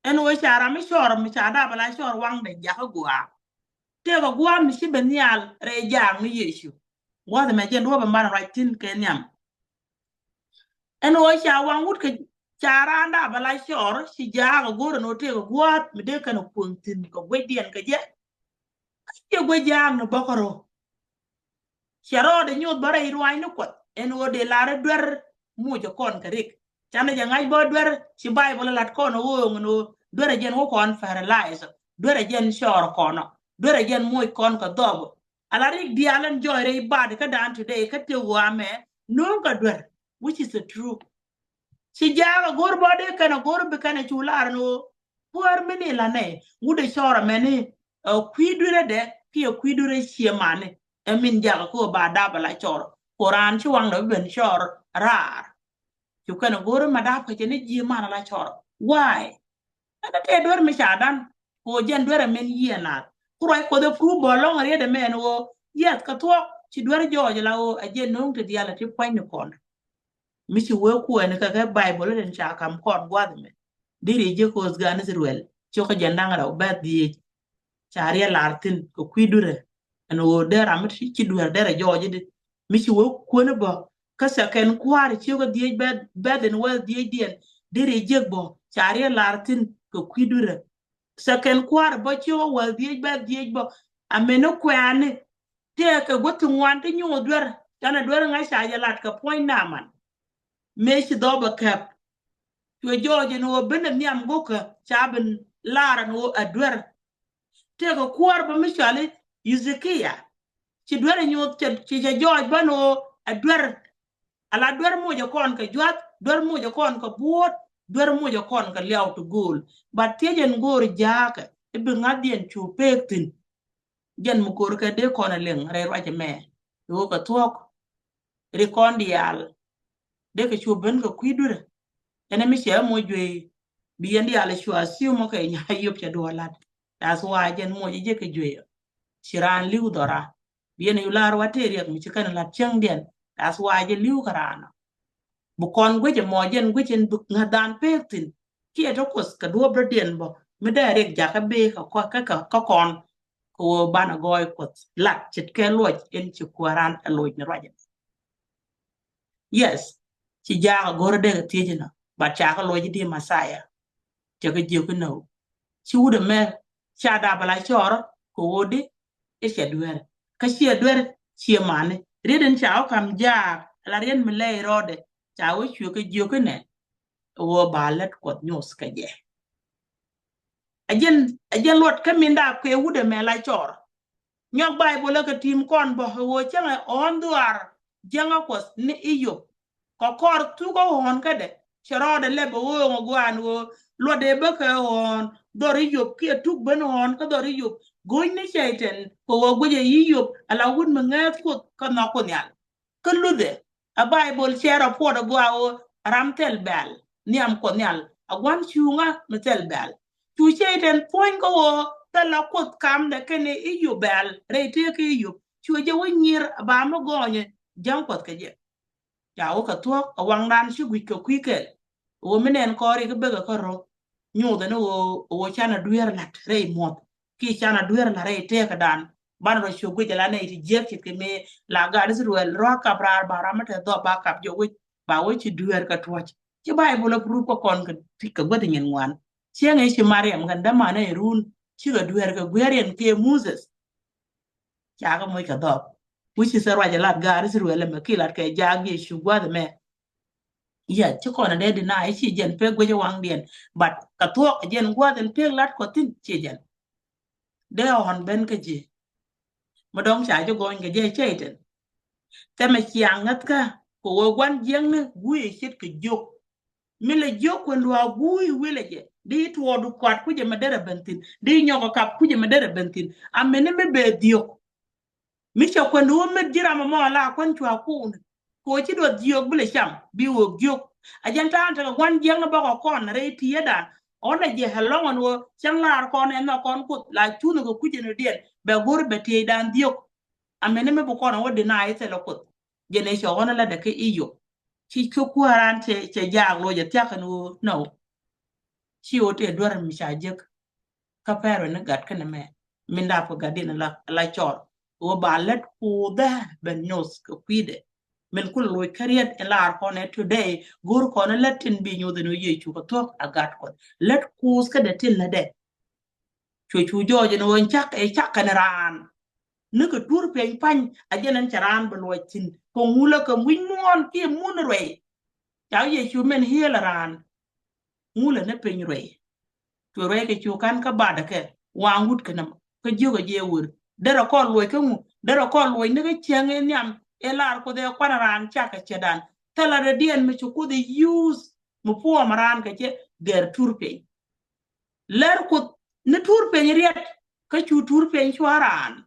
Ɛn ɣöö ca ram mi cɔr, mi ca dap ala cɔr waŋdɛ jakä gua̱a̱. Tëëkɛ gua̱a̱ mi ci ben nhial rɛy jaak ni Yecu. Gua̱a̱th ɛmɛ jɛn duɔ̱ɔ̱p ɛmɛ ruac thi̱n kɛ nhiam. Ɛn ɣöö ca waŋ wut kɛ ca raan dap ala cɔr, ci jaak ɛ go̱r ɛn ɣöö tëëkɛ gua̱a̱th mi dee kɛn ɛ kuäŋ thi̱n kɛ guecdiɛn kɛ jɛ. Kä ciɛ guec jaak ni bäkärɔ. Cɛ rɔɔdɛ nyuɔth bä rɛy ruaacni Kuɔth ɛn ɣöö dee lar i̱ duer mucɛ kɔn kɛ rik. Canɛ jɛ ŋa̱c bä duer, ci Baibol ɛ la̱t kɔn ɣöö ɛn ɣöö duer ɛ jɛn wä kɔn paralyze. Duer ɛ jɛn cɔɔr kɔn ɔ. Duer ɛ jɛn muc kɔn kɛ dhɔp. Ala rik diaal ɛn jɔɔc rɛy ba̱a̱di kädan today kä tëë ɣöö amɛ no̱o̱ŋ kɛ duer, which is the true. Ci jaak a go̱r bä dee kɛn a go̱r bi kɛn a cu lar ni ɣöö puɔ̱ɔ̱r mi ni la nɛ wut ɛ cɔɔr amɛni, ɛ kui̱ duer ɛ dɛ kiɛ kui̱ duer ɛ cie mani. Ɛ min jaak a ko̱ ba dap a la cɔɔr. Ko raan ci waŋdɛ bi ben cɔɔr raar. Cu kɛn a go̱r ma dap kɛ cɛ ni ji̱ man a la cɔɔr. Why? Ɛn a tëë duer mi ca dan. Ko jɛn duer a min yiëë naath. Ku ruac Kuɔth ɛ prove bä lɔŋ a riet ɛmɛ ɛn ɣöö, yes, kɛ thuɔ̱k ci duer jɔɔc la ɣöö a jɛn no̱o̱ŋ ti diaal a ti pua̱ny ni kɔn. Mi ci wee kuɛɛni kɛ kɛ Baibol in ca kam kɔn gua̱th ɛmɛ. Diri jɛ Kuoth gan Israel. Cio̱k kɛ jɛn da̱ŋ rɛw bɛth dhieec. Ca riɛl lar thi̱n kɛ kui̱ duer ɛ. Ɛn ɣöö dee ram mi ci duer derɛ jɔɔc di. Mi ci wee kuɛni bä Kä second kua̱r ciökä dhiec bɛth, bɛth in wä dhiec diɛn deri jek bɔ ca riɛ lar thin kɛ kui̱ duirä. Second kua̱r bɔ ciökä wä dhiec bɛth dhiec bɔ a meni kuɛɛni. Tëë kɛ guä ti ŋuan ti nyuŋ duer canɛ duer ŋa̱ ca jɛ lat kɛ puɔ̱ny naman. Mëë ci dhɔp ɛ kɛp cuɛ jɔɔc in wä ben ɛ nhiam gokä ca ben lar in wä ɛ duer. Tëëkɛ kuäär bä mi cɔali Hezekia. Ci duer ɛ nyuɔth ci cɛ jɔɔc bän ɣöö ɛ duer. Ala duer mucɛ kɔn kɛ juath, duer mucɛ kɔn kɛ buɔ̱ɔ̱t, duer mucɛ kɔn kɛ liaw ti gööl. But thiec ɛn göör ja̱a̱kɛ i̱ bi ŋa̱thdiɛn cu peek thi̱n. Jɛn mi ko̱r kɛ dee kɔn ɛ liŋ rɛy ruac ɛmɛ i̱ ɣöö kɛ thuɔ̱k ri kɔn diaal. Dee kɛ cu ben kɛ kui̱ duer. Ɛn ɛ mi cɛ ɛ moc juey bi yɛn diaal ɛ cu a thiu mɔ kɛ nya yop cɛ duɔ̱ɔ̱r lat. That's why jɛn muɔc jɛ kɛ juey. Ci raan li̱w dhɔra. Bi yɛn yu laar wa tëë riɛk mi ci kɛn lat cäŋdiɛn. That's why jɛ li̱w kɛ raan. Bi kɔn guic ɛmɔ jɛn guic ɛn bi ŋäthdaan peek thi̱n. Kiɛ tɔ kuoth kɛ duɔ̱ɔ̱p dɔ̱diɛn bɔ mi dee riɛk jakä bee kɛ kɔn kɛ kɛ kɛ kɔn. Kɛ wä banɛ gɔɔy kuoth lat ce̱tkɛ luɔc ɛn ci kuääran ɛ loc ni ruacɛ. Yes, ci jaak a go̱r a dek a thiec inɔ, but ca kɛ loc di Messiah. Cɛ kɛ jiök inɔ. Ci wut ɛmɛ ca dap ala cɔɔr kɛ ɣöö di i̱ cɛ duer. Kä ciɛ duer ciɛ mani. Riet in ca wä kam jaak ala riet mi lɛy rɔɔdɛ ca wä cuɛ kɛ jiök inɛ. Ɣöö ba lät kuɔth nyuth kɛ jɛ. A jɛn, a jɛn luɔt kä min dap kɛ wut ɛmɛ la cɔɔr. Nyɔk Baibol ɛ kɛ ti̱i̱m kɔn bä ɣöö cäŋɛ ɣɔ̱ɔ̱n dhuaar jiäŋä kuɔth ni Iyop. Kɛ kɔr thuk ɣɔ̱ɔ̱n kädɛ cɛ rɔɔdɛ lɛp ɣööŋ ɛ gua̱a̱n ɣöö luɔt ëë bä kɛ ɣɔ̱ɔ̱n dhɔr Iyop kiɛ tuk ben ɣɔ̱ɔ̱n kä dhɔr Iyop. Go̱o̱ny ni cɛy-tan kɛ ɣöö guicɛ Iyop ala wut mi ŋääth kuoth kä nhɔk ku nhial. Kä luthɛ a Baibol cɛ rɔ puɔt a gɔaa ɣöö ram thil bɛl nhiam kuɔth nhial a gua̱n cuŋä mi thil bɛl. Cu cɛy-tan puɔ̱ny kä ɣöö thil a kuoth kamdɛ kɛnɛ Iyop bɛl rɛy tëëk kɛ Iyop. Cu jɛ wä nyir a ba mi gɔɔnyɛ jäŋ kuɔth kɛ jɛ. Ca wä kɛ thuɔ̱k a waŋdan ci guic kɛ kui̱ kɛl. Ɣöö mi nɛn kɔɔri kä bekɛ kä ro̱. Nyuuthɛ ni ɣöö, ɣöö canɛ dueer la̱t rɛy muɔth. Ki canɛ dueer la̱t rɛy tëëkädan. Banɛ rɔ ciök guic ala nɛy ti jiäk ce̱tkɛ mëë la gat Israel rɔ kap raar ba ram mi te dhɔp ba kap jɛ wec ba wec ci dueer kɛ tuɔ̱c. Ci Baibol a proof kä kɔn kɛ guäth nyin ŋuan. Cieŋ i̱ ci Mariam kɛn dämanɛ irun cikɛ dueer kɛ guiɛɛr yɛn kɛ Moses. Ca kɛ moc kɛ dhɔp. Wi̱ci thɛ ruac ɛ lat gat Israel ɛmɛ ki lat kɛ jaak Yecu gua̱th ɛmɛ. Yɛ ci kɔn a dee deny ci jɛn pek guic waŋdiɛn. But kɛ thuɔk jɛn gua̱th ɛn pek lat kɔ thi̱n ci jɛn. Dee ɣɔn ben kä ji̱. Mi dɔ̱ŋ ca ji̱ gɔny kɛ jɛ cɛy-tan. Thɛmɛ ciaŋ ŋäthkä kɛ ɣöö gua̱n jiäkni gui̱i̱ ce̱tkɛ jiök. Mi lɛ jiök kuɛn luaak gui̱i̱ wilɛ jɛ di tuɔɔdu kuat kucɛ mɛ derɛ ben thi̱n di nyɔk ɛ kap kucɛ mɛ derɛ ben thi̱n. Amɛni mi bɛ dhiök. Mi cɛ kuɛn wä met ji̱ ram ɛmɔ ala kuɛn cua kuun. Kɛ wä ci duɔth jiök bi lɛ cam bi wä jiök. A jɛn ta̱a̱n tekɛ gua̱n jiäkni bäkɔ kɔn rɛy ti̱edan. Ɣɔn ɛ jɛ ɛ lɔŋ ɛn wä cäŋ laar kɔn ɛ nhɔk kɔn kuoth la cunh kɛ kucɛ ni diɛn bɛ go̱r bɛ tieydan dhiök. Amɛni mi bi kɔn ɛ wä deny thilɛ kuoth. Jɛn ɛ cɛ ɣɔn ɛ lätdɛ kɛ Iyop. Ci cuɔ kuääran cɛ, cɛ jaak loc ɛ thia̱k ɛn wä nɔ. Ci wä tëë duer mi ca jek. Kä pɛr wä ni gat kɛn ɛmɛ min dap kɛ gat din la, la cɔr. Wä ba lät kuuth ɛ ben nyuth kɛ kui̱dɛ. Min kul loc kä riet in laar kɔn ɛ today go̱r kɔn ɛ lät tin bi nyuth ɛn wä Yecu kɛ thuɔ̱k a gat kɔn lät kuuth kädɛ tin lätdɛ. Cuɛ cu jɔɔc ɛn ɣöö cak ɛ cak kɛn raan. Ni kɛ tur piɛny pa̱ny a jɛn ɛn cɛ raan bɛ luɔc thi̱n kɛ ŋulä kɛ wi̱c muɔ̱ɔ̱n kiɛ mun ruɛy. Ca Yecu min hiɛl raan. Ŋulä ni piny ruɛy. Cuɛ ruɛy kɛ cu ka̱n kä badɛ kɛ waŋ wut kɛ nɛmɔ kä jiök ɛ jɛ wër. Derɛ kɔn luɔc kä ŋu derɛ kɔn luɔc ni kä cieŋ in nhiam in lar kuoth ɛ kuan raan cak kɛ cɛ dan. Thilɛ rɛ diɛn mi ci kuoth ɛ yuth mi puɔm raan kɛ cɛ gɛr tur piɛny. Lɛr kuoth ni tur piny riɛt kä cu tur piny cua raan.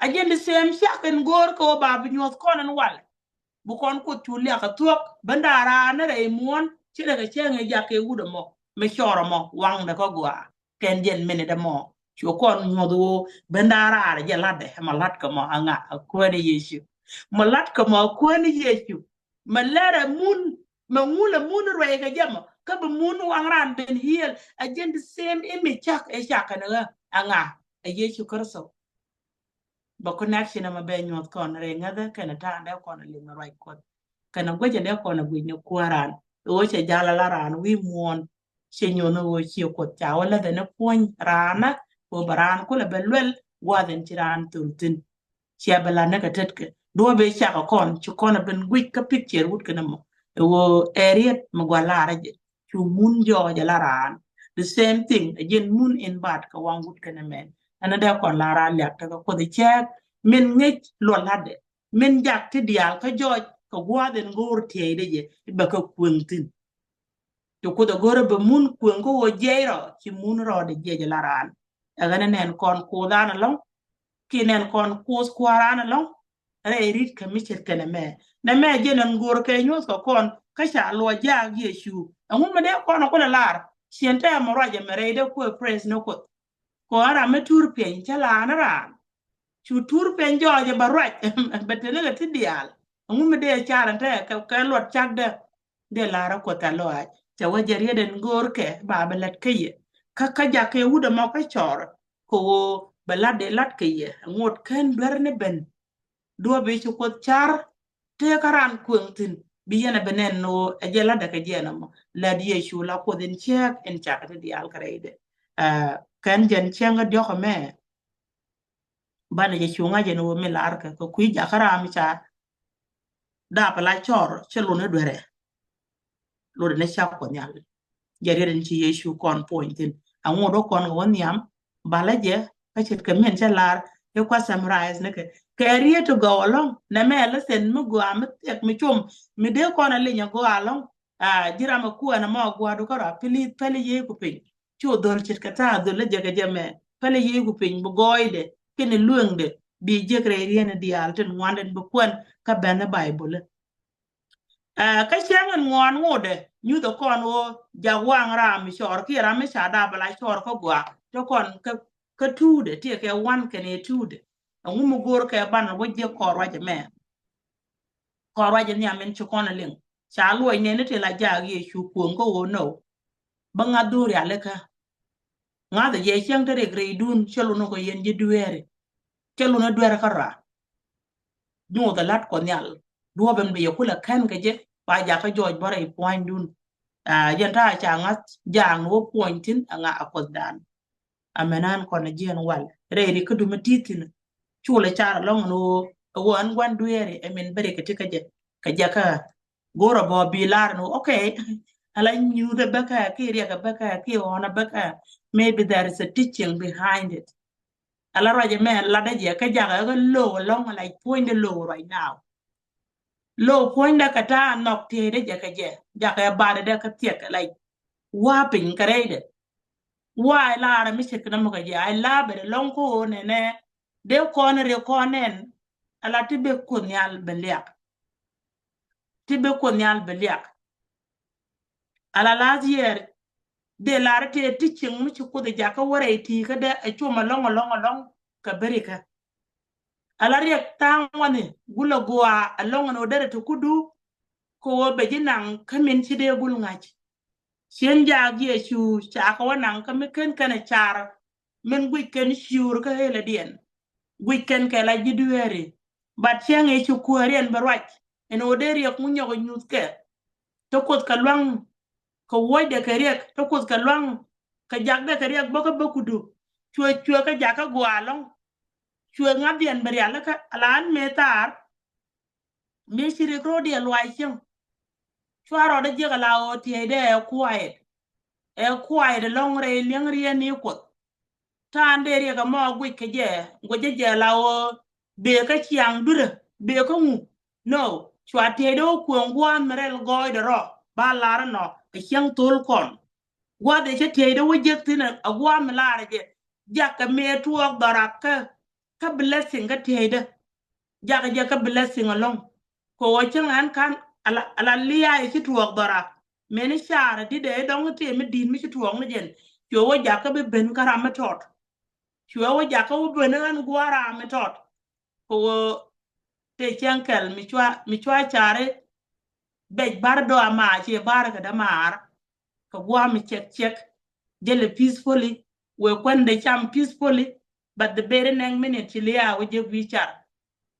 A jɛn di sɛm ciak in go̱o̱r kɛ wä ba bi nyuɔth kɔn in wal. Bi kɔn kuoth cu liak a thuɔk ben daa raan ni rɛy muɔ̱ɔ̱n ci rɛ kɛ cɛŋ in jak kɛ wut ɛmɔ mi cɔr ɛmɔ waŋdɛ kä gɔaa. Kɛn jɛn minit ɛmɔ cu kɔn nyuɔth wä ben daa raan jɛ latdɛ ɛmɔ lat kɛ mɔ aŋa a kuäär ni Yecu. Mɔ lat kɛ mɔ a kuäär ni Yecu. Mɛ lɛr ɛ mun mɛ ŋul ɛ mun ruɛy kɛ jɛ mɔ kä bi mun waŋ raan ben hiɛl. A jɛn di sɛm imi cak ɛ cak kɛn ɣä aŋa ɛ Yecu Kritho. Bɛ connection ɛmɛ bɛ nyuɔth kɔn rɛy ŋäthä kɛn ta̱a̱ndɛ kɔn ɛ liŋ ruac kuɔth. kɛnɛ guecɛ dee kɔn a guic ni kuäär raan. Ɣöö cɛ jal ala raan wi̱i̱ muɔ̱ɔ̱n, cɛ nyuɔ̱n ɣöö ciɛ Kuoth ca wä läthɛ ni puɔ̱ny raanä, ɣöö bɛ raan kulɛ bɛ luɛl gua̱a̱th in ci raan thöl thi̱n. Ciɛ bɛ la̱t ni kɛ tetkɛ duɔ̱ɔ̱p ëë cakɛ kɔn ci kɔn a ben guic kä picture wut kɛnɛ mɔ. Ɛ ɣöö ɛ riet mi gua̱ laarä jɛ cu mun jɔɔc ala raan. The same thing ɛ jɛn mun in bat kɛ waŋ wut kɛnɛ mɛn. Ɛn a dee kɔn laarä liak tekɛ Kuoth ɛ cɛɛk min ŋic luɔl la̱tdɛ. Min jak ti diaal kä jɔɔc kɛ gua̱a̱th in go̱o̱r tiɛɛcdɛ jɛ i̱ bɛ kɛ kueŋ thi̱n. Ti Kuoth ɛ go̱o̱rä bɛ mun kueŋ kä ɣöö jiɛc rɔ ci mun rɔɔdɛ jiɛc ala raan. Ɛ ɣän ɛ nɛn kɔn Kuoth raan ɛlɔ̱ŋ kiɛ nɛn kɔn Kuoth kuäär raan ɛlɔ̱ŋ. Rɛy ri̱t kɛ mi ce̱tkɛ nɛmɛ. Nɛmɛ jɛn ɛn go̱o̱r kɛ nyuɔ̱th kɛ kɔn kä ca luɔc jaak Yecu. Ɛŋu mi dee kɔn ɛ kulɛ lar ciɛn tɛmɛ ruac ɛmɛ rɛy dee kuɛ praise ni Kuoth. Kɔn ram mi tur piɛny cä la̱a̱n raan. Cu tur piɛny jɔɔc ɛ bɛ ruac bɛ te ni kɛ ti diaal. Ɛŋu mi dee car ɛn te kɛ, kɛ luɔt cakdɛ. Dee la̱r ɛ Kuoth ɛ lɔaac cɛ wä jɛ riet ɛn go̱o̱r kɛ ba bɛ la̱t kä yɛ. Kä kä jak kɛ wut ɛmɔ kä cɔr kɛ ɣöö bɛ la̱t dee la̱t kɛ yɛ. Ŋot kɛn duer ni ben duɔ̱p i̱ ci Kuoth car tëë kä raan kueŋ thi̱n bi yɛn ɛ bɛ nɛn ni ɣöö ɛ jɛ la̱tdɛ kɛ jiɛn ɛmɔ. Lät Yecu la Kuoth in ciɛɛk in cak ti diaal kɛ rɛydɛ. Ɛ, kɛn jɛn cäŋ kä diɔ̱k ɛmɛ banɛ jɛ cuŋä jɛn ɣöö mi la̱rkɛ kɛ kui̱ jakä ram ca dap la cɔr cɛ lun i̱ duerɛ. Lun i̱ ni cak Kuɔth Nhial. Jɛ riet in ci Yecu kɔn puɔ̱ny thi̱n. Aŋot wä kɔn kɛ wä nhiam balä jɛ kä ce̱tkɛ min cä lar i̱ kua summarize ni kɛ kɛ riet ti gɔw ɛlɔ̱ŋ. Nɛmɛ lesson mi gɔaa mi thiɛk mi com mi dee kɔn a linyɛ gɔaa ɛlɔ̱ŋ. A ji̱ ram a kuɛn ɛmɔ a gua̱a̱du kä rɔ pi̱li̱th päli Yecu piny. Cu dhol ce̱tkɛ tha̱a̱ dhol lä jɛ kɛ jɛ mɛ päli Yecu piny bi gɔɔydɛ kɛnɛ lueŋdɛ bi jek rɛy riɛn diaal tin ŋuandɛ bi kuɛn kä bɛn ɛ Baibol. Ɛ, kä cäŋ in ŋuan ŋotdɛ nyuthɛ kɔn ɣöö jak waŋ ram mi cɔɔr kiɛ ram mi ca dap ala cɔɔr kä gɔaa te kɔn kä, kä tuudɛ tiɛ kɛ wan kɛnɛ tuudɛ. Ɛŋu mi go̱o̱r kɛ banɛ wä jiɛk kɔɔr ruacɛ mɛ. Kɔn ruac in nhiam in ci kɔn a liŋ ca luɔc nɛn ni ti la jaak Yecu kuɔ̱ŋ kä ɣöö nɔ bä ŋa̱th dhuri alikä. Ŋa̱th jɛ cieŋ te rik rɛydun cä lun kɔ yɛn ji̱ dueeri cä lun dueer kä rɔa. Nyuuth a la̱t Kuɔth Nhial duɔ̱ɔ̱p in bi yɛ kulɛ kän kɛ jɛ ba jakä jɔɔc bä rɛy puɔ̱nydun. A jɛn ta̱a̱ ca ŋa̱th jaak ni wä puɔ̱ny thi̱n a ŋa a Kuothdan. Amɛn an kɔn a jiɛn wal rɛy ri kä dumi ti̱i̱ thi̱n. Culɛ car alɔŋ ni ɣöö ɛ ɣöö ɛn gua̱n dueeri ɛ min bä ri kɛ ti kä jɛ kɛ jɛ kä go̱rɛ bɔ bi lar ni ɣöö okay. Ala nyuuth ɛ bä kä ki riɛk ɛ bä kä ki ɣɔn ɛ bä kä. Maybe there is a teaching behind it. Ala ruac ɛmɛ latdä jɛ kä jakä kä low alɔŋ ala puɔ̱nydɛ low right now. Low puɔ̱nydɛ kɛ ta̱a̱ nhɔk tiɛcdɛ jɛ kɛ jɛ jakä ɛ batdɛ kä thiɛk like wa piny kɛ rɛydɛ. Wa ɛ laarɛ mi ce̱tkɛ nɔmɔ kɛ jɛ a ɛ la̱a̱ bɛ dɛ lɔŋ ko̱o̱n ɛnɛ dee kɔn ri kɔn ɛn. Ala ti bek Kuoth Nhial bɛ liak. Ti bek Kuoth Nhial bɛ liak. Ala last year dee laarɛ tëë ti cieŋ mi ci Kuoth ɛ jakä wärɛ ɛ ti̱i̱ kä dee ɛ com alɔŋ alɔŋ alɔŋ kɛ berikä. Ala riɛk tha̱a̱ŋ wani gulɛ gua̱a̱ alɔŋ ɛn ɣöö derɛ ti kudu kɛ ɣöö bɛ ji̱ naŋ kä min ci dee gul ŋa̱c. Cien jaak Yecu ca kɛ wä naŋ kä mi ken kɛn ɛ car min guic kɛn ciur kä helɛdiɛn. Guic kɛn kɛ la ji̱ dueeri. But cieŋ i̱ ci kuääriɛn bɛ ruac ɛn ɣöö dee riɛk ŋu nyɔk ɛ nyuth kɛ. Te Kuoth kɛ luaŋ kɛ wuɔcdɛ kɛ riɛk te Kuoth kɛ luaŋ kɛ jakdɛ kɛ riɛk bä kä bä kudu. Cuɛ cuɛ kä jakä gua̱a̱ lɔ̱ŋ. Cuɛ ŋa̱thdiɛn bɛ rialikä ala an mëë thaar. Mi ci rik ro̱o̱diɛ luaac cieŋ. Cua rɔɔdɛ jiɛk ala ɣöö tiɛcdɛ ɛ quiet. Ɛ quiet ɛlɔ̱ŋ rɛy liɛŋ riɛn ni Kuoth. Ta̱a̱n dee riɛk ɛmɔ guic kɛ jɛ guicɛ jɛ la ɣöö bëë kä ciaŋ dui̱rä bëë kä ŋu. No, cua tiɛcdɛ wä kuëŋ gua̱a̱th mi rɛl gɔɔydɛ rɔ ba lar ɛnɔ ɛ cieŋ thol kɔn. Gua̱a̱th ɛ cä tiɛcdɛ wä jek thi̱n ɛ gua̱a̱th mi lar ɛ jɛ. Jakä mëë tuɔɔk dhɔra kä kä blessing kä tiɛcdä. Jakä jɛ kä blessing ɛlɔ̱ŋ. Kɛ ɣöö cäŋ ɛn ka̱n ala, ala lia̱a̱ i̱ ci tuɔɔk dhɔra. Mëni caarä di̱t ɛ i̱ dɔ̱ŋ i̱ tëë mi di̱i̱t mi ci tuɔɔk ni jɛn. Cuɛ wä jakä bi ben kä ram mi tɔt. Cuɛ wä jakä wä ben ɣän gua̱a̱r ram mi tɔt. Kɛ ɣöö tëë cäŋ kɛl mi cua, mi cua caari. Bɛc ba̱r dɔ̱ ama ciɛ ba̱r kɛ dämaar. Kɛ gua̱a̱ mi cɛk cɛk. Jälɛ peacefully. Wëë kuändɛ cam peacefully. But the very next minute ci lia̱a̱ wä jek wi̱i̱ car.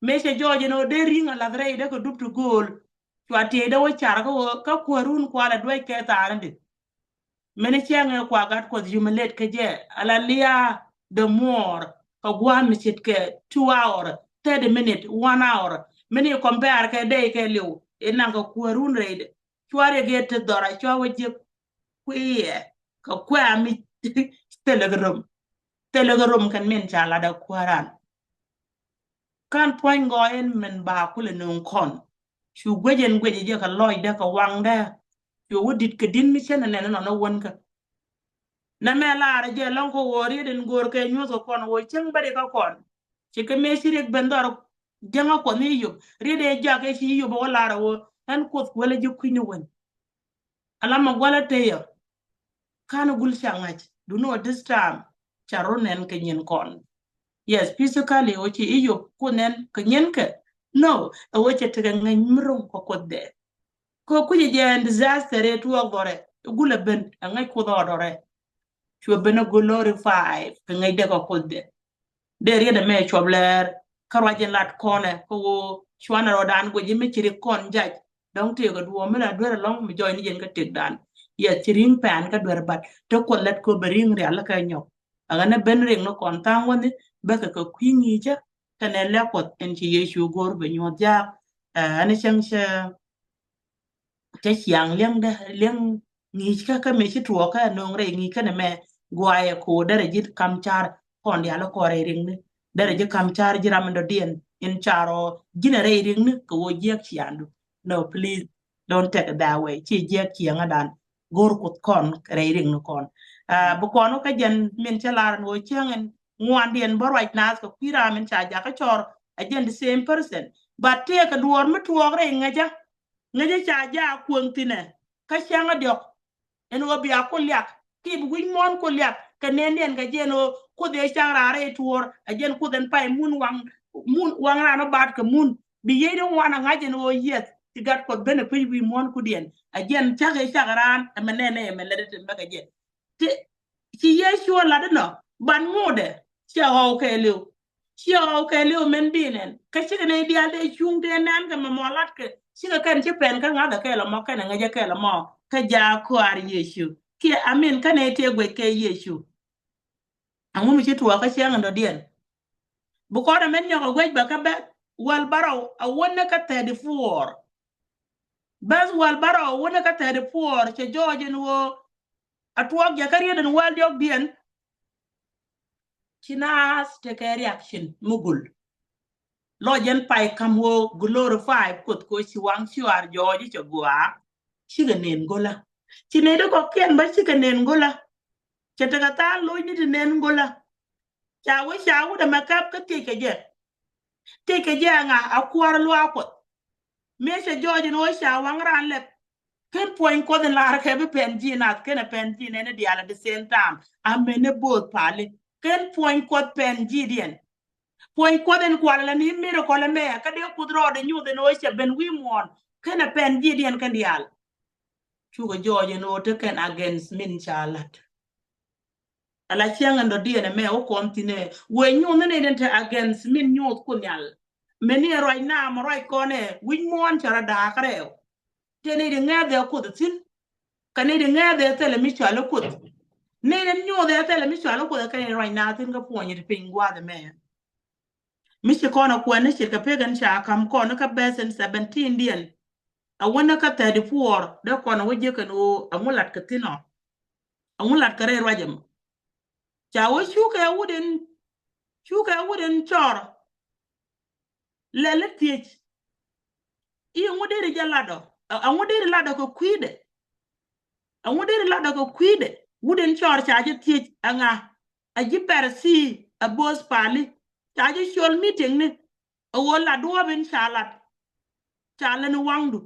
Mëë cɛ jɔɔc ɛn ɣöö dee ri̱ŋ a lath rɛy dee kɛ dup ti gööl. Cua tiɛcdä wä car kä wä kä kuäärun kualɛ duec kɛ thaani di. Mini cäŋ ɛ kua Gat Kuɔth humiliate kä jɛ ala lia the more kɛ gua̱a̱m mi ce̱tkɛ two hour, thirty minute, one hour. Mini compare kɛ dee kɛ liw inaŋ kɛ kuäärun rɛydɛ. Cua riɛk yɛ ti dhɔra cua wä ji̱ kuiɛ kɛ kuɛ ami thilɛ kɛ rom. Thilɛ kɛ rom kɛn min ca lat ɛ kuääran. Kan puɔ̱ny gɔɔy in min ba kulɛ nööŋ kɔn. Cu guec in guec jɛ kɛ lɔcdɛ kɛ waŋdɛ. Cu wä dit kɛ din mi cɛn nɛn nɔn wän kä. Nɛ mɛ laarɛ jɛ lɔŋ kɛ wä riet in go̱o̱r kɛ nyuɔth kɛ kɔn wä cäŋ bäri kä kɔn. Ci kɛ mëë ci riɛk ben dhɔr jäŋä kuɔth ni yop riet in jak kɛ ci yop wä laarɛ wä ɛn kuoth kuɛlɛ ji̱ kui̱ni wän. Ala ma gualä teyä. Kan gul ca ŋa̱c. Duno this time ca ro nɛn kɛ nyin kɔn. Yes, physically wä ci iyop ku nɛn kɛ nyin kɛ. No, ɛ wä cɛ tekɛ ŋäc mi ro̱ŋ kɛ kuoth dɛ. Kɛ kui̱c jɛ ɛn disaster ɛ tuɔɔk dhɔrɛ. Gul ɛ ben ɛ ŋäc kuoth ɔdɔrɛ. Cuɛ ben ɛ glorify kɛ ŋäc dɛ kɛ kuoth dɛ. Dee riet ɛmɛ cuɔp lɛɛr kä ruac in lat kɔnɛ kä ɣöö cuanɛ rɔɔdan guic mi ci rik kɔn jac. Dɔ̱ŋ tëëk ɛ duɔ̱ɔ̱m mi la duer ɛlɔ̱ŋ mi jɔɔc ni jɛn kä tëkdan. Yɛ ci ri̱ŋ pɛn kä duer bat te kuɔth lät kö bɛ ri̱ŋ rial kä nyɔk. Ɛ ɣän ɛ ben riŋ ni kɔn tha̱a̱ŋ wäni bäkɛ kɛ kui̱ ŋi̱i̱cä kɛnɛ lɛk kuɔth in ci Yecu go̱o̱r bɛ nyuɔ̱th jaak. Ɛn cäŋ cɛ cä ciaŋ liɛŋdɛ liɛŋ ŋi̱i̱ckä kä mëë ci tuɔɔkä ɛ nööŋ rɛy ŋi̱i̱ckä ni mɛ guayɛ ko̱o̱r derɛ ji̱ kam car kɔn diaal kɔn rɛy riŋni derɛ ji̱ kam car ji̱ ram in dɔ̱diɛn in car ɔ ji̱n ɛ rɛy riŋni kɛ wä jiɛk ciaŋdu. No, please, don't take it that way. Ci jiɛk ciaŋädan go̱r kuth kɔn rɛy riŋni kɔn. Bi kɔn wä kä jɛn min cä lar in wä cäŋ in ŋuandiɛn bä ruac naath kɛ kui̱ ram in ca jakä cɔr a jɛn the same person. But tëëkɛ duɔɔr mi tuɔɔk rɛy ŋäcä ŋäcä ca jaak kueŋ thi̱nɛ kä cäŋä diɔ̱k. Ɛn ɣöö bia ku liak ki bi wi̱c muɔ̱ɔ̱n ku liak kɛ nɛn diɛn kɛ jɛn ɣöö kuoth ëë caŋ raar rɛy tuɔɔr a jɛn kuoth ɛn pay mun waŋ mun waŋ raan ɔ baat kɛ mun bi yiey di ŋuan a ŋa̱c ɛn ɣöö yieth ti gat kuɔth ben ɛ pi̱c wi̱i̱ muɔ̱ɔ̱n kudiɛn a jɛn cak ëë cak raan ɛmɛ nɛn ɛ ɛmɛ lɛt ɛ tɛm bäkɛ jɛ. Ti ci Yecu a lat inɔ ban ŋuudɛ ciɛ ɣɔw kɛɛliw. Ciɛ ɣɔw kɛɛliw min bi nɛn kä cikɛ nɛy diaal dee cuŋ dee nɛn kɛ mɛ mɔ latkɛ cikɛ kɛn ci pɛn kä ŋa̱thɛ kɛɛl ɛmɔ kɛn ɛ ŋäcɛ kɛɛl ɛmɔ kä jaak kɔaar Yecu kiɛ amin kä nɛy tëë guɛc kɛ Yecu. Aŋu mi ci tuɔɔk kä ciɛŋ in dɔ̱diɛn. Bi kɔn ɛmɛn nyɔk ɛ guɛc bɛ kä bɛth wäl bärɔw a wänä kä thirty four. Bɛth wäl bärɔw a wänä kä thirty four cɛ jɔɔc in ɣöö a tuɔɔk jɛ kä riet in wäl diɔ̱kdiɛn. Ci naath tekɛ reaction mi gul. Lɔ jɛn pay kam wä glorify kuoth ko ci waŋ cuar jɔɔc cɛ gua̱a̱. Cikɛ nen gola. Ci ney di kɔkiɛn bä cikɛ nen gola. Cɛ tekɛ thaal loc ni ti nen gola. Ca wä ca wut ɛmɛ kap kä thiec kɛ jɛ. Thiec kɛ jɛ ɛŋa a kuäär luaak kuɔth. Mëë cɛ jɔɔc in wä ca waŋ raan lɛp. Ken puɔ̱ny kuɔth in laar kɛ bi pɛn ji̱ nath kenɛ pɛn ji̱ nɛn in diaal at the same time. Amɛn ɛ both pali ken puɔ̱ny kuɔth pɛn ji̱ diɛn. Puɔ̱ny kuɔth in kual ala ni miracle ɛmɛ kä dee kuth rɔɔdɛ nyuth in ɣöö cɛ ben wi̱i̱ muɔ̱ɔ̱n kenɛ pɛn ji̱ diɛn kɛn diaal. Cukɛ jɔɔc in ɣöö te kɛn against min ca la̱t. Ala ciaŋ in dɔ̱diɛn ɛmɛ wä kɔn thi̱n ɛ wëë nyuth ni ni den te against min nyuth ku nhial. Mɛ ni ɛ ruac naam ɛ ruac kɔn ɛ wi̱c muɔ̱ɔ̱n cɛ rɔ daak rɛɛw. Tëë nɛy di ŋɛ̈th ɛ kuoth thi̱n. Kɛ nɛy di ŋɛ̈th ɛ thilɛ mi cɔal ɛ kuoth. Nɛy di nyuɔth ɛ thilɛ mi cɔal ɛ kuoth ɛ kɛn in ruac naath thi̱n kä puɔ̱ny ti piny gua̱a̱th ɛmɛ. Mi ci kɔn ɛ kuɛn ni ce̱tkɛ pek ɛn ca ka̱m kɔn kä bɛth ɛn seventeen diɛn. A wänä kä thirty four dee kɔn ɛ wä jiäk ɛn ɣöö ɛŋu lat kɛ thi̱n ɔ. Ɛŋu lat kɛ rɛy ruac ɛmɔ. Ca wä cukɛ wut in cukɛ wut in cɔr. Lɛl i̱ thiec. I̱ ɛŋu deri jɛ latdɔ? Ɛŋu deri latdɔ kɛ kui̱dɛ? Ɛŋu deri latdɔ kɛ kui̱dɛ? Wut in cɔr ca jɛ thiec ɛŋa? A ji̱ Pɛrɛsi a bo̱o̱th pali ca jɛ cɔl meeting ni. A ɣöö lat duɔ̱ɔ̱p in ca lat. Ca lɛ ni waŋdu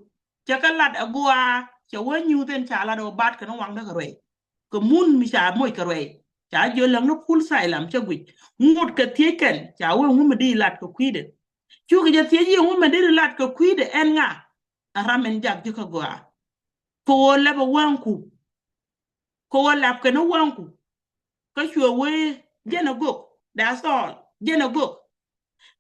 cɛ kɛ lat a guaa cɛ wee nyuuth in ca lat a ɣöö bat kɛ ni waŋdä kɛ ruɛy. Kɛ mun mi ca moc kɛ ruɛy ca jiö läŋ ni pul silam cä guic ŋut kɛ thiec kɛn ca wee ŋu mi di lat kɛ kui̱dɛ. Cukɛ jɛ thiec yi ŋu mi di lat kɛ kui̱dɛ ɛn ŋa? Ɛ ram in jak ji̱ kä gɔaa. Kɛ ɣöö lɛpɛ wäŋku kɛ ɣöö lap kɛn ni wäŋku. Kä cuɛ wee jɛn ɛ gök. That's all. Jɛn ɛ gök.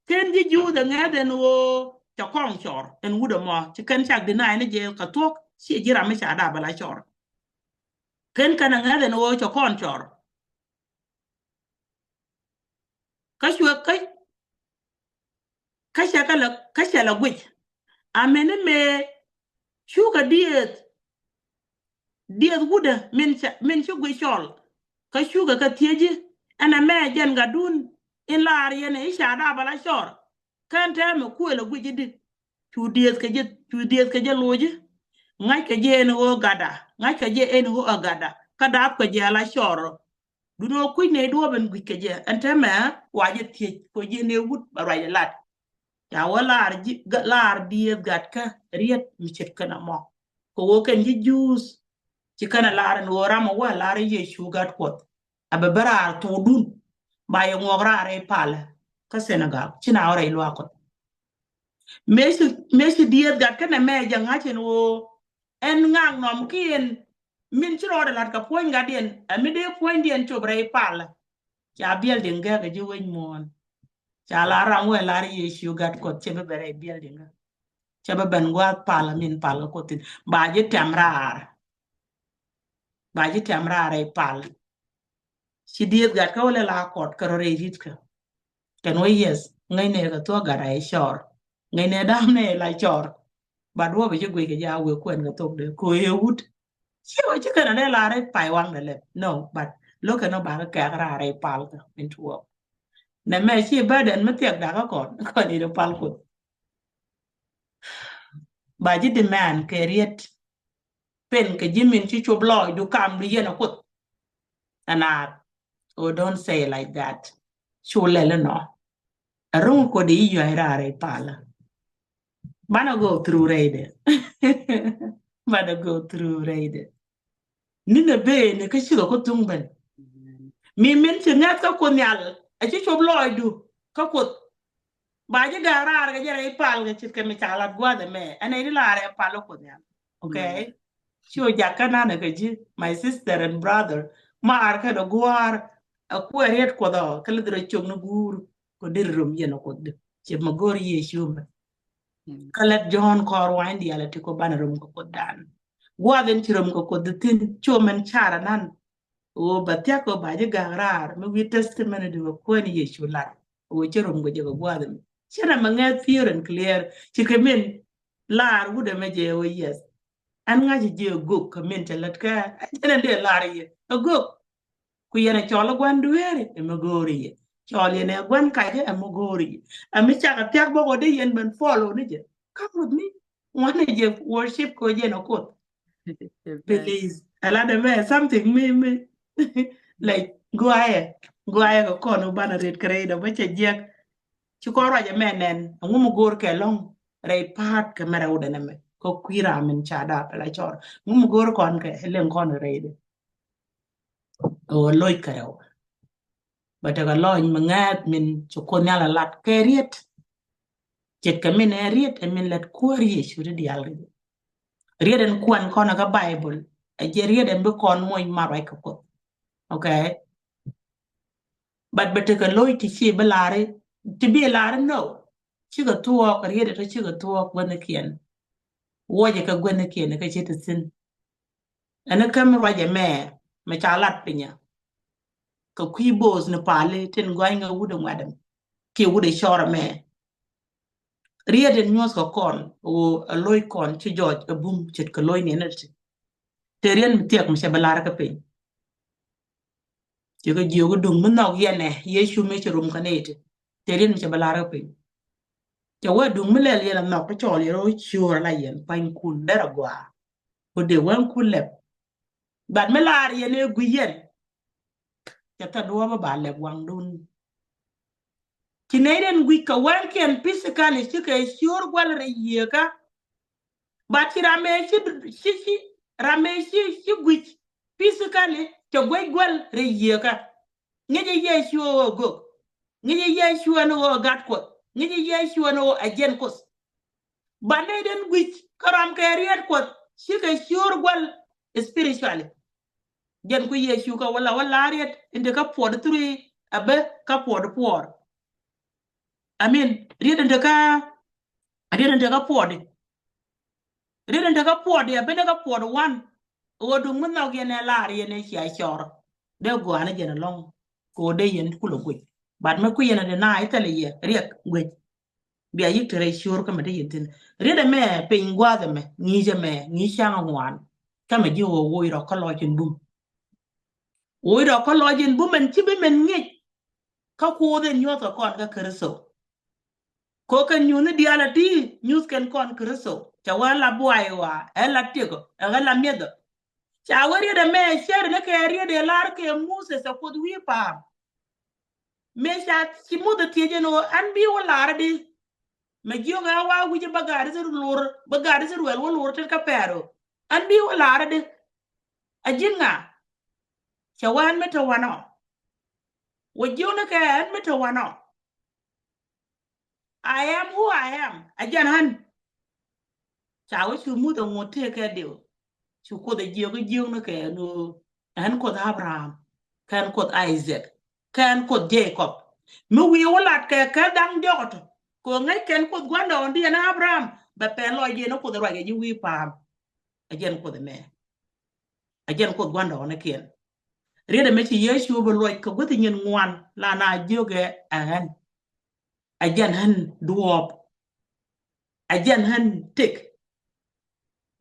Ken ji̱ Juudh ɛ ŋäth ɛn ɣöö cɛ kɔn cɔr ɛn wut ɛmɔ, ci kɛn cak deny ni jɛ kɛ thuɔ̱k, ci ji̱ ram mi ca dap ala cɔr. Kɛn kɛn a ŋäth ɛn ɣöö cɛ kɔn cɔr. Kä cuɛ kä kä cɛ kä lɛ kä cɛ lɛ guic. Amɛn ni mëë cukɛ dieth dieth wutdä min cɛ min ci guic cɔl. Kä cukɛ kɛ thieci ɛn ɛmɛ jɛn gatdun in laar yɛn i̱ ca dap ala cɔr. Kɛn tɛmɛ kuël ɛ guic i̱di. Cu dieth kɛ jɛ cu dieth kɛ jɛ loc i̱ ŋa̱c kɛ jɛ ɛn ɣöö gatda ŋa̱c kɛ jɛ ɛn ɣöö ɛ gatda kä dap kɛ jɛ ala cɔr. Duundɛ ɣöö kui̱c nɛy duɔ̱ɔ̱p in gui̱c kɛ jɛ ɛn täämɛ wa jɛ thiec kɛ ɣöö ji̱n ëë wut bɛ ruac ɛ lat. Ca wä laar ji̱ laar dieth gatkä riet mi ce̱tkɛ nɔmɔ kɛ ɣöö kɛn ji̱ Juudh ci kɛn ɛ laar ɛn ɣöö ram ɛ wä ɛ laar i̱ Yecu gat Kuɔth. A bɛ bä raar thokdun ba yɛ ŋuɔk raar rɛy palä kä Senegal ci na wä rɛy luaak Kuɔth. Mëë ci mëë ci dieth gatkä nɛmɛ jɛ ŋa̱c ɛn ɣöö ɛn ŋak nɔmkiɛn min ci rɔɔdɛ la̱t kɛ puɔ̱ny gatdiɛn ɛ mi dee puɔ̱nydiɛn cop rɛy palä. Ca building gɛk ɛ ji̱ wec muɔ̱ɔ̱n. Ca la ram wee lar Yecu gat Kuɔth cɛ bi bɛ rɛy building gɛk. Cɛ bi ben gua̱a̱th palä min palä Kuɔth thi̱n ba ji̱ tɛm raar. Ba ji̱ tɛm raar rɛy palä. Ci dieth gat kä wä lɛ la kɔt kɛ rɔ rɛy ri̱t kä. Kɛn wä yes ŋäcnɛ kɛ thuɔ̱k gat a i̱ cɔr. Ŋäcnɛ da̱a̱m nɛ la cɔr. But wä bi ci guic kɛ jɛ a wee kuɛn kɛ thok dee ko̱ ëë wut. Ci wä ci kɛn a dee la̱r i̱ pay waŋdɛ lɛp no but lo̱kɛ nɔ bakɛ kɛɛk raar rɛy palkä min tuɔɔk. Nɛ mɛ ci burden mi thiɛk dakä kɔn kɔn i̱ rɛy pal Kuoth. Ba ji̱ demand kɛ riet. Pen kɛ ji̱ min ci cop lɔɔcdu kamdu yɛn ɛ Kuoth. Ɛn a oh don't say like that. Cu lɛl inɔ. Ɛ ro̱ŋ kodi i̱ yuay raar rɛy palä. Banɛ go through rɛydɛ. Banɛ go through rɛydɛ. Ninɛ bee ni kä cikɛ Kuoth thuŋ ben. Mi min ci ŋɛth kä Kuoth Nhial a ci cop lɔɔcdu kä Kuoth. Ba ji̱ ga̱a̱k raar kɛ jɛ rɛy pal kɛ ce̱tkɛ mi ca lat gua̱a̱th ɛmɛ ɛn ɛ ni laar ɛ pal ɛ Kuoth Nhial. Okay. Ci wä jakä nanɛ kɛ ji̱ my sister and brother maar kɛn ɛ gua̱a̱r. Ɛ kuɛ riet Kuɔth ɔ kɛ lith rɔ cok ni guur. Kɛ dir rom yɛn ɛ Kuoth di ci ma go̱o̱r Yecu mɛ. Kä lät Jɔ̱ɔ̱n kɔɔr wa̱ny diaal ɛ ti kɔ banɛ rom kɛ Kuoth dan. Gua̱a̱th in ci rom kɛ Kuoth di thi̱n cu mɛn car anan. Ɣöö ba thia̱k ɣöö ba ji̱ ga̱a̱k raar mi wi̱i̱ testimony di kɛ kuäär ni Yecu lar. Ɣöö cä rom kɛ jɛ kɛ gua̱a̱th ɛmɛ ci nɛ mɛ ŋäth pure and clear. Ci kɛ min laar wut ɛmɛ jɛ ɣöö yes. Ɛn ŋa̱c jɛ gök kɛ min cɛ lät kɛ ɛn cɛ nɛ dee laar yɛ ɛ gök. Ku yɛn ɛ cɔl ɛ gua̱n dueeri ɛmɛ go̱o̱ri yɛ. Cɔl yɛn ɛ gua̱n kacä ɛmɛ go̱o̱ri yɛ. Ɛmɛ cakɛ thia̱k bä ɣöö dee yɛn ben follow ni jɛ. Come with me. Ŋuanɛ jɛ worship kɛ jɛ nɔ Kuoth. Please. Ala de mɛ something mi mi. Like guayɛ guayɛ kɛ kɔn banɛ ret kɛ rɛy dɔ bä cɛ jiɛk. Ci kɔn ruacɛ mɛ nɛn ɛŋu mi go̱o̱r kɛ lɔŋ rɛy pa̱a̱t kɛ mɛ rɛw dɛn ɛmɛ kɛ kui̱ ram min ca dap ala cɔr. Ŋu mi go̱o̱r kɔn kɛ leŋ kɔn rɛy dɛ. Ɣöö loc kɛ rɛw. Bɛ tekɛ lɔny mi ŋääth min ci Kuoth Nhial a lat kɛ riet. Ce̱tkɛ min ɛ riet ɛ min lät kuäär Yecu ti diaal kɛ jɛ. Riet ɛn kuɛn kɔn ɛ kä Baibol ɛ jɛ riet ɛn bi kɔn moc ma ruac kɛ Kuoth. Okay. But bɛ tekɛ loc ti ci bi la̱ri ti bi la̱ri no. Cikɛ thuɔɔk riet ɛ tɔ cikɛ thuɔɔk guäthnikiɛn. Wuɔcɛ kɛ guäthnikiɛn kɛ ci ti thi̱n. Ɛn kä mi ruacɛ mɛ mɛ ca lat pinyä. Kɛ kui̱ bo̱o̱th ni pali tin gɔ̱a̱ny ŋɛ wut ɛ ŋuɛt ɛmɛ kiɛ wut ɛ cɔr ɛmɛ. Riet in nyuɔ̱th kɛ kɔn ɣöö ɛ loc kɔn ci jɔɔc ɛ bum ce̱tkɛ loc ni ɛn ɛ ti. Te riet mi thiɛk mi cɛ bi lar kä piny. Ci kɛ jiök i̱ duŋ mi nhɔk yɛn ɛ Yecu mi ci rum kä nɛy ti. Te riet mi cɛ bi lar kä piny. Cɛ wee duŋ mi lɛl yɛn ɛ nhɔk kä cɔɔl yɛn rɔ ciöör ala yɛn pa̱nykun derɛ gɔaa. Ku dee wɛnkun lɛp. But mi laar yɛn ëë gui̱c yɛn. Cɛ thil duɔ̱ɔ̱p ba lɛp waŋdun. Ci nɛy den gui̱c kɛ wɛnkiɛn physically cikɛ ciöör gua̱l rɛy yieekä. But ci ram ëë ci ci ci ram ëë ci ci gui̱c physically cɛ guec gua̱l rɛy yieekä. Ŋi̱cɛ Yecu ɣöö gök. Ŋi̱cɛ Yecu ɛn ɣöö gat Kuɔth. Ŋi̱cɛ Yecu ɛn ɣöö ɛ jɛn Kuoth. But nɛy den gui̱c kä ram kɛ riet Kuɔth cikɛ ciöör gua̱l spiritually. Jɛn ku Yecu kä wala wala riet in te kä puɔt three a bä kä puɔt puɔr. I mean riet in te kä A riet in te kä puɔt di. Riet in te kä puɔt di, a ben kä puɔt wan. Ɣöö duŋ mi nhɔk yɛn ɛ lar yɛn ɛ cia cɔr. Dee gua̱a̱n jɛn ɛlɔ̱ŋ. Kɛ ɣöö dee yɛn kulɛ guic. But mi kui̱ yɛn ɛ di na ithɛlɛ yɛ riɛk guic. Bia yik te rɛy ciöör kä mɛ te yɛn thin. Riet ɛmɛ piny gua̱a̱th ɛmɛ, ŋi̱i̱c ɛmɛ, ŋi̱i̱c ca̱ŋ ɛ ŋuan. Kä mɛ ji̱ ɣöö woc rɔ kä lɔc in bum. Woc rɔ kä lɔc in bum ɛn ci bi mɛn ŋi̱i̱c. Kä Kuoth in nyuɔth kɛ kɔn kä Kritho. Ko kɛn nyuuth ni diaal a ti nyuuth kɛn kɔn Kritho. Ca wee la buay wa, ɛ la tiek, ɛ la mieth. Ca wee riet ɛmɛ cɛr ni kɛ riet ɛ lar kɛ Moses ɛ Kuoth wi̱i̱ pa̱a̱m. Mëë ca ci Muthɛ thiec ɛn ɣöö ɛn bi wä lar di. Mɛ jiök ɛ wa wi̱c bä gaat Ithɛrɛl lor, bä gaat Ithɛrɛl wä lor tet kä Pɛro. Ɛn bi wä lar di. A ji̱n ŋa? Cɛ wä ɛn mi te wanɔ. Wä jiök ni kɛ ɛn mi te wanɔ. I am who I am. A jɛn ɣän. Ca wä cu Muthɛ ŋot tëëkɛ diw. Cu Kuoth a jiök jiök ni kɛ ɛn ɣöö ɛn Kuoth Abraham. Kɛ ɛn Kuoth Isaac. Kɛ ɛn Kuoth Jacob. Mi wi̱i̱ wä lat kɛ kɛ da̱ŋ diɔ̱k ɔtɔ. Kɛ ɣöö ŋäc kɛn Kuoth gua̱ndɔɔŋdiɛn Abraham. Bɛ pɛn lɔcdiɛn ni Kuoth ruac kɛ ji̱ wi̱i̱ pa̱a̱m. A jɛn Kuoth ɛmɛ. A jɛn Kuoth gua̱ndɔɔŋnikiɛn. Riet ɛmɛ ci Yecu bi luɔc kɛ guäth nyin ŋuan la na jiök ɛ ɣän. A jɛn ɣän duɔɔp. A jɛn ɣän tëk.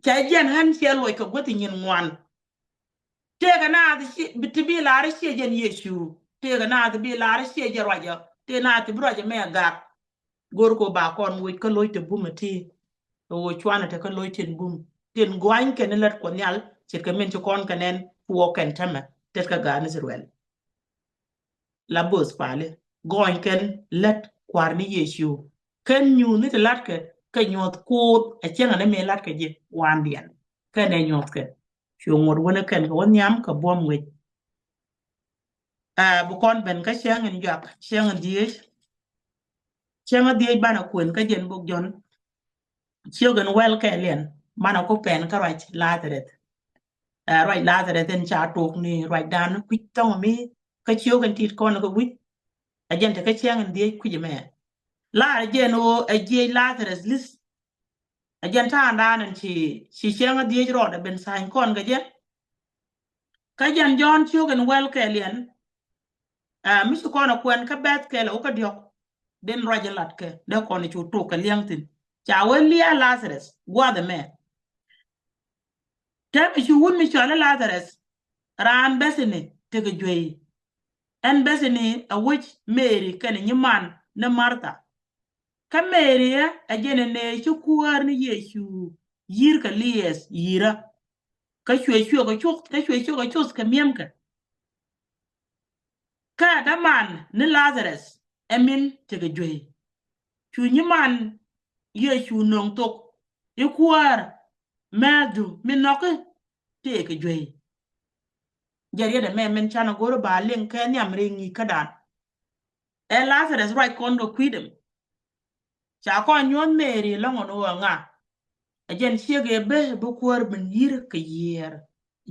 Ca jɛn ɣän ciɛ luɔc kɛ guäth nyin ŋuan. Tëëkɛ naath ti bi lar ciɛ jɛn Yecu. Tëëkɛ naath bi lar ciɛ jɛ ruacä. Tëë naath ti bi ruacä mɛ gak. Go̱r kɛ ba kɔn woc kä loc te bum ɛ ti. Kɛ ɣöö cuanɛ te kä loc tin bum. Tin gua̱ny kɛn lät Kuɔth Nhial ce̱tkɛ min ci kɔn kɛ nɛn tuɔɔk kɛn tämɛ tet kä gaat Ithɛrɛl. La bo̱o̱th pali gɔny kɛn lät Kua̱r ni Yecu. Kɛn nyuuth ni ti latkɛ kɛ nyuɔth Kuoth a cieŋɛ ni mi latkɛ ji̱ wandiɛn. Kɛn ɛ nyuɔth kɛn. Cu ŋot wänä kɛn kɛ wä nhiam kɛ buɔ̱m wec. Aa, bi kɔn ben kä cäŋ in juak, cäŋ in dhieec. Cäŋ in dhieec banɛ kuën kä jɛn bok Jɔ̱ɔ̱n. Ciök in wäl kɛɛliɛn, banɛ ku pɛn kä ruac Ladhareth. Aa, ruac Ladhareth in ca tok ni ruacdan kui̱c thɔŋ mi kä ciök in tit kɔn kä wi̱c. A jɛn te kä cäŋ in dhieec kui̱c mɛ. Lar jɛn ɣöö a jiɛc Ladhareth li̱th. A jɛn ta̱a̱ŋdan in ci, ci cäŋ in dhieec rɔɔdɛ ben tha̱a̱ny kɔn kɛ jɛ. Kä jɛn Jɔ̱ɔ̱n ciök in wäl kɛɛliɛn. Aa, mi ci kɔn a kuɛn kä bɛth kɛɛl a wä kä diɔ̱k. Den ruac in lat kɛ dee kɔn cu tok kɛ liɛŋ thi̱n. Ca wee liaa Ladhareth gua̱a̱th ɛmɛ. Tɛm ci wut mi cɔal i̱ Ladhareth. Raan Bethani tekɛ juey. Ɛn Bethani a wec Mary kɛnɛ nyiman ni Martha. Kä Mary ɛ, ɛ jɛn ɛ nɛy ci Kuäär ni Yecu yi̱r kɛ liɛth yi̱rä. Kä cuɛ cuɛ kɛ cuth, kä cuɛ cuɛ kɛ cuth kɛ mi̱emkɛ. Kä däman ni Ladhareth ɛ min tekɛ juey. Cu nyiman Yecu nöŋ thok i̱ Kuäär, mɛ̈thdu mi nhɔki tëëkɛ juey. Jɛ riet ɛmɛ min canɛ go̱r ba liŋ kɛ nhiam ri ŋi̱i̱c kädan. Ɛ Ladhareth ruac kɔn kɛ kui̱dɛ. Ca kɔn nyuɔ̱th Mary lɔ̱ŋ ɛn ɣöö ŋa. Ɛ jɛn ciek ëë ben bi Kuäär ben yi̱r kɛ yiëër.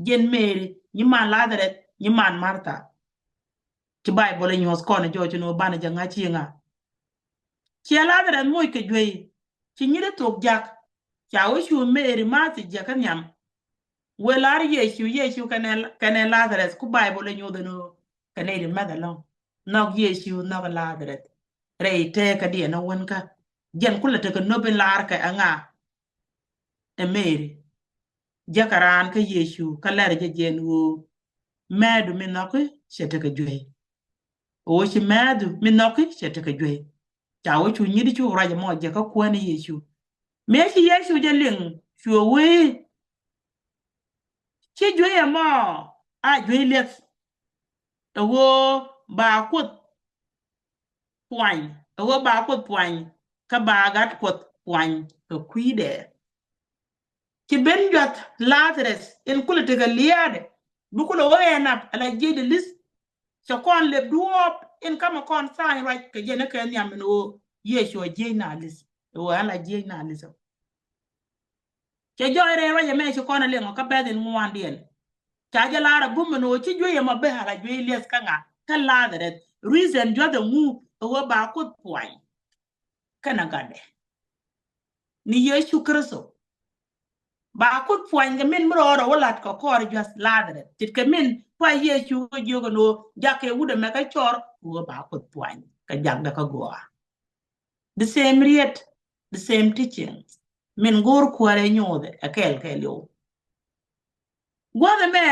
Jɛn Mary, nyiman Ladhareth, nyiman Martha. Ci Baibol ɛ nyuɔ̱th kɔn ɛ jɔɔc ɛn ɣöö banɛ jɛ ŋa̱c ci ŋa. Ciɛ Ladhareth moc kɛ juey. Ci nyit ɛ thok jak. Ca wee cu Mary ma̱a̱th jiäkä nhiam. Wee lar Yecu, Yecu kɛnɛ, kɛnɛ Ladhareth, ku Baibol ɛ nyuɔ̱th ɛn ɣöö kɛ nɛy ti mɛth ɛlɔ̱ŋ. Nhɔk Yecu, nhɔk Ladhareth. Rɛy tëkädiɛn ɛ wänkä. Jɛn kulɛ tekɛ nöp in lar kɛ ɛŋa. Ɛ Mary. Jäkä raan kä Yecu, kä lɛr jɛ jɛn ɣöö mɛ̈ɛ̈du mi nhɔki cɛ tekɛ juey. Ɣöö ci mɛ̈ɛ̈du mi nhɔki cɛ tekɛ juey. Ca wee cu nyit cu ruac ɛmɔ jɛ kä kuäär ni Yecu. Mëë ci Yecu jɛ liŋ, cuɛ wee. Ci juey ɛmɔ a juey liɛth. Ɛ ɣöö ba Kuoth puany, ɛ ɣöö ba Kuoth puany, kä ba gat Kuoth puany kɛ kui̱dɛ. Ci ben juath Ladhareth in kulɛ tekɛ lia̱a̱dɛ, bi kulɛ wä ɛn ap ala jiecdɛ li̱th. Cɛ kɔn lep duɔ̱ɔ̱p in kamɛ kɔn tha̱a̱ny ruac kɛ jɛn ɛ kɛ nhiam ɛn ɣöö Yecu a jiec na li̱th. Ɛ ɣöö ala jiec na li̱th ɔ. Cɛ jɔɔc rɛy ruac ɛmɛ ci kɔn a liŋ ɔ kä bɛth in ŋuandiɛn. Ca jɛ lar a bum ɛn ɣöö ci juey ɛmɔ ben ala juey liɛth kä ŋa, kä Ladhareth. Reason juath ɛŋu? Ɛ ɣöö ba Kuoth puany. Kɛnɛ gatdɛ. ni Yecu Kritho. Ba Kuoth puany kɛ min mi rɔɔdɛ wä lat kɛ kɔr juath Lazarus. Ce̱tkɛ min kua Yecu kɛ jiök ɛn ɣöö jakɛ wut ɛmɛ kä cɔr, ɣöö ba Kuoth puany kɛ jakdɛ kä gɔaa. The same riet, the same teachings. Min go̱o̱r kuäärɛ nyothɛ ɛ kɛɛl kɛɛliw. Gua̱th ɛmɛ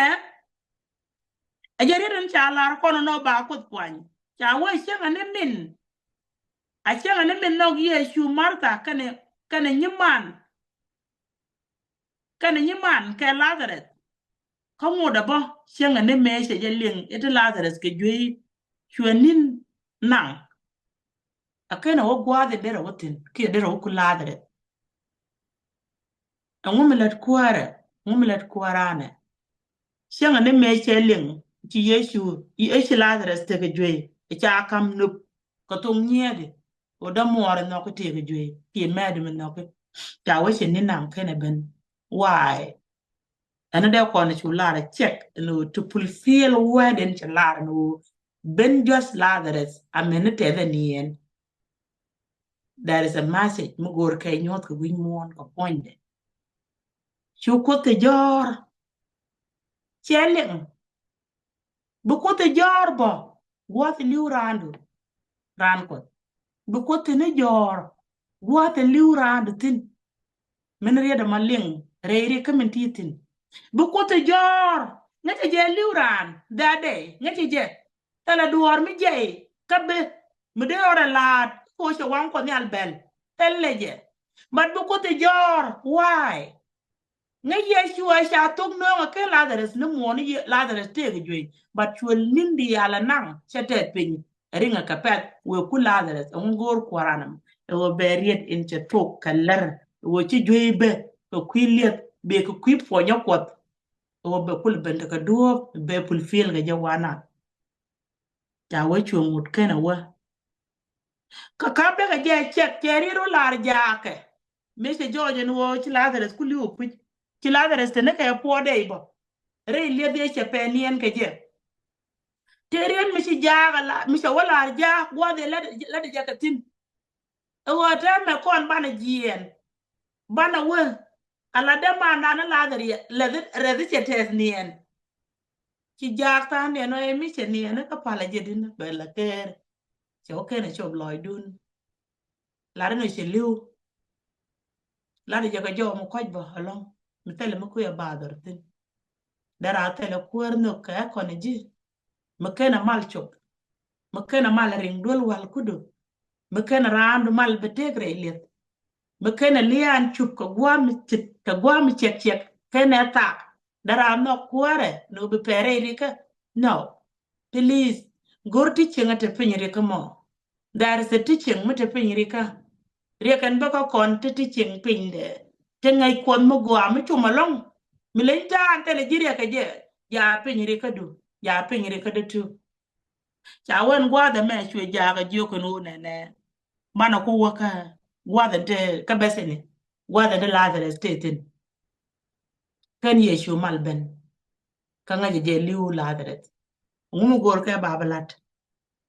ɛ jɛ riet in ca lar kɔn nɔ ba Kuoth puany. Ca wee cieŋɛ ni min. A cieŋɛ ni min nhɔk Yecu Martha kɛnɛ, kɛnɛ nyiman. Kɛnɛ nyiman kɛ Lazarus. Kä ŋot a bä cieŋɛ ni mëë cɛ jɛ liŋ i̱ ti Lazarus kɛ juey cuɛ ni̱n naŋ. A kenɛ wä gua̱a̱th i̱ derɛ wä thi̱n kiɛ derɛ wä ku Lazarus. Ɛŋu mi lät kuäärɛ, ɛŋu mi lät kuääranɛ? Cieŋɛ ni mëë cɛ liŋ ci Yecu i̱ ci Lazarus tekɛ juey i̱ ca ka̱m nöp kɛ thok nyiɛɛdi. Ɣöö dämuɔɔr in nhɔki tëëk juey kiɛ mɛɛt mi nhɔki. Ca wee ci ni naŋ kenɛ ben. Why? Ɛn dee kɔn cu lar a check in ɣöö to fulfill word in ci lar in ɣöö ben just Lazarus a meni tɛth in yɛn. There is a message mi go̱o̱r kɛ nyuɔth kɛ wi̱ny muɔ̱ɔ̱n kɛ puɔ̱nydɛ. Cu Kuoth ti jɔɔr. Cɛ liŋ. Bi Kuoth ti jɔɔr bä gua̱th li̱w raandu, raan Kuɔth. Bi Kuoth ti ni jɔɔr gua̱th li̱w raandu thi̱n. Min riet ɛmɔ liŋ rɛy ri kä min ti thi̱n. Bi Kuoth ti jɔɔr ŋäcɛ jɛ li̱w raan that day, ŋäcɛ jɛ. Thilɛ duɔɔr mi jɛy kä bi mi dee rɔɔdɛ la̱a̱t ko cɛ waŋ Kuɔth Nhial bɛl. Thilɛ jɛ. But bi Kuoth ti jɔɔr, why? Ŋäc Yecu a ca thok nööŋä ken Lazarus ni muɔɔni Lazarus tëëk juey, but cuɛ ni̱n diaal ɛ naŋ cɛ tɛth piny. Riŋɛ kɛ pɛth wëë ku Lazarus ɛŋu go̱o̱r kua̱ran ɛmɔ ɛ ɣöö bɛ riet in cɛ thok kɛ lär ɛ ɣöö ci juey bɛ kɛ kui̱ lieth bɛ kɛ kui̱ puɔnyä Kuɔth. Ɛ ɣöö bɛ kul ben tekɛ duɔ̱ɔ̱p bɛ fulfill kɛ jɛ wanɛ. Ca wee cuɛ ŋut kenɛ wä. Kä ka bek a jɛ cɛk cɛ riet wä lar jaakɛ. Mi cɛ jɔɔc ɛn wä ci Lazarus ku li̱w kui̱c. Ci Lazarus te ni kɛ puɔdɛ ibɔ. Rɛy lieth yɛ cɛ pɛ niɛn kɛ jɛ. Te riet mi ci jaak a la, mi cɛ wä lar jaak gua̱th yɛ lat, lat jɛ kɛ thi̱n. Ɛ ɣöö tɛmɛ kɔn banɛ jiɛɛn. Banɛ wä. Ala dee mandan ni Lazarus, rɛth cɛ tɛth niɛn. Ci jaak tha̱a̱ŋ niɛn ɔ ɛ mi cɛ niɛn kä palä jɛ din bɛ la kɛɛr. Cɛ wä kenɛ cop lɔcdun. Lat inɔ cɛ li̱w. Lat jɛ kɛ jɔw mi kɔc bä alɔŋ mi thilɛ mi kuiɛ bathɔr thi̱n. Dee raa thilɛ kuäär nhök kɛ kɔn ji̱. Mi kenɛ mal cop. Mi kenɛ mal riŋ duel wal kudu. Mi kenɛ raandu mal bi tëëk rɛy lieth. Mi kenɛ liaan cup kɛ gua̱a̱m mi cit kɛ gua̱a̱m mi ciɛk ciɛk kenɛ thak. Dee raa nhɔk kuäärɛ ni bi pɛrɛ rikä. No. Please. Go̱r ti cieŋä te piny rikä mɔ. There is a teaching mi te piny rikä. Riɛk ɛn bä kä kɔn te teaching piny dɛ. Te ŋäc Kuɔth mi gɔaa mi cum alɔŋ. Mi leny ta̱a̱n thilɛ ji̱ riɛk kɛ jɛ. Ja piny rikä du. Ja piny rikä du tu. Ca wee ɛn gua̱a̱th ɛmɛ cuɛ jaak a jiök ɛn ɣöö nɛnɛ. Banɛ ku wä kä gua̱a̱th ɛn te kä Bethany. Gua̱a̱th ɛn te Lazarus te thi̱n. Kɛn Yecu mal ben. Kä ŋäcɛ jɛ li̱w Lazarus. Ŋu mi go̱o̱r kɛ ba bi la̱t.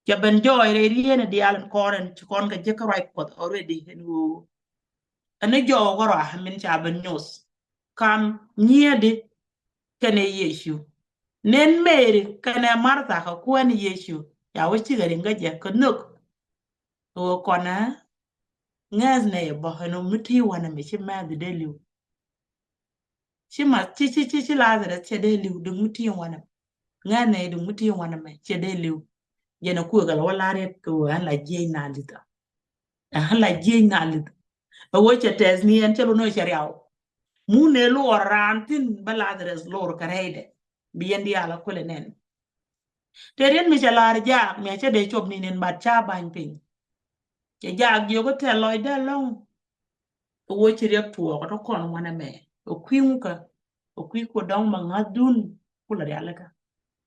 Cɛ ben jɔɔc rɛy rieen diaal in kɔn in ci kɔn kɛ jek kä ruac Kuɔth already in ɣöö. Ɛn ni jɔɔk kä rua min ca ben nyoth. Kam nyiedi kɛnɛ Yecu. Nen Mary kɛnɛ Martha kɛ kuɛn Yecu. Ca wä cikɛ riŋ kä jɛ kɛ nhök. Ɣöö kɔnɛ ŋɛth nɛ yɛ bä ɛn ɣöö mi ti wanɛ mi ci mɛth dee li̱w. Ci ma ci ci ci ci Lazarus cɛ dee li̱w duŋ mi ti wanɛ. Ŋɛth nɛ yɛ duŋ mi ti wanɛ mɛ cɛ dee li̱w. Jɛn ɛ kuëk ɛlɛ wä la̱r yɛt kɛ ɣöö ɛn la jiɛc na li̱th. Ɛn la jiɛc na li̱th. Ɛ ɣöö cɛ tɛth ni ɛn cɛ lun ɛ cɛ riaw. Mun ɛ luɔr raan thi̱n bä Lazarus lor kɛ rɛydɛ. Bi yɛn diaal ɛ kulɛ nɛn. Te riet mi cɛ la̱r jaak mi a cɛ dee cop ni nin bat ca ba̱ny piny. Cɛ jaak jiök kä tɛl lɔcdä ɛlɔ̱ŋ. Ɛ ɣöö ci riɛk tuɔɔk kä kɔn wanɛ mɛ ɛ kui̱ ŋukä. Ɛ kui̱ ku dɔ̱ŋ ma ŋa̱thdun ku la rialikä.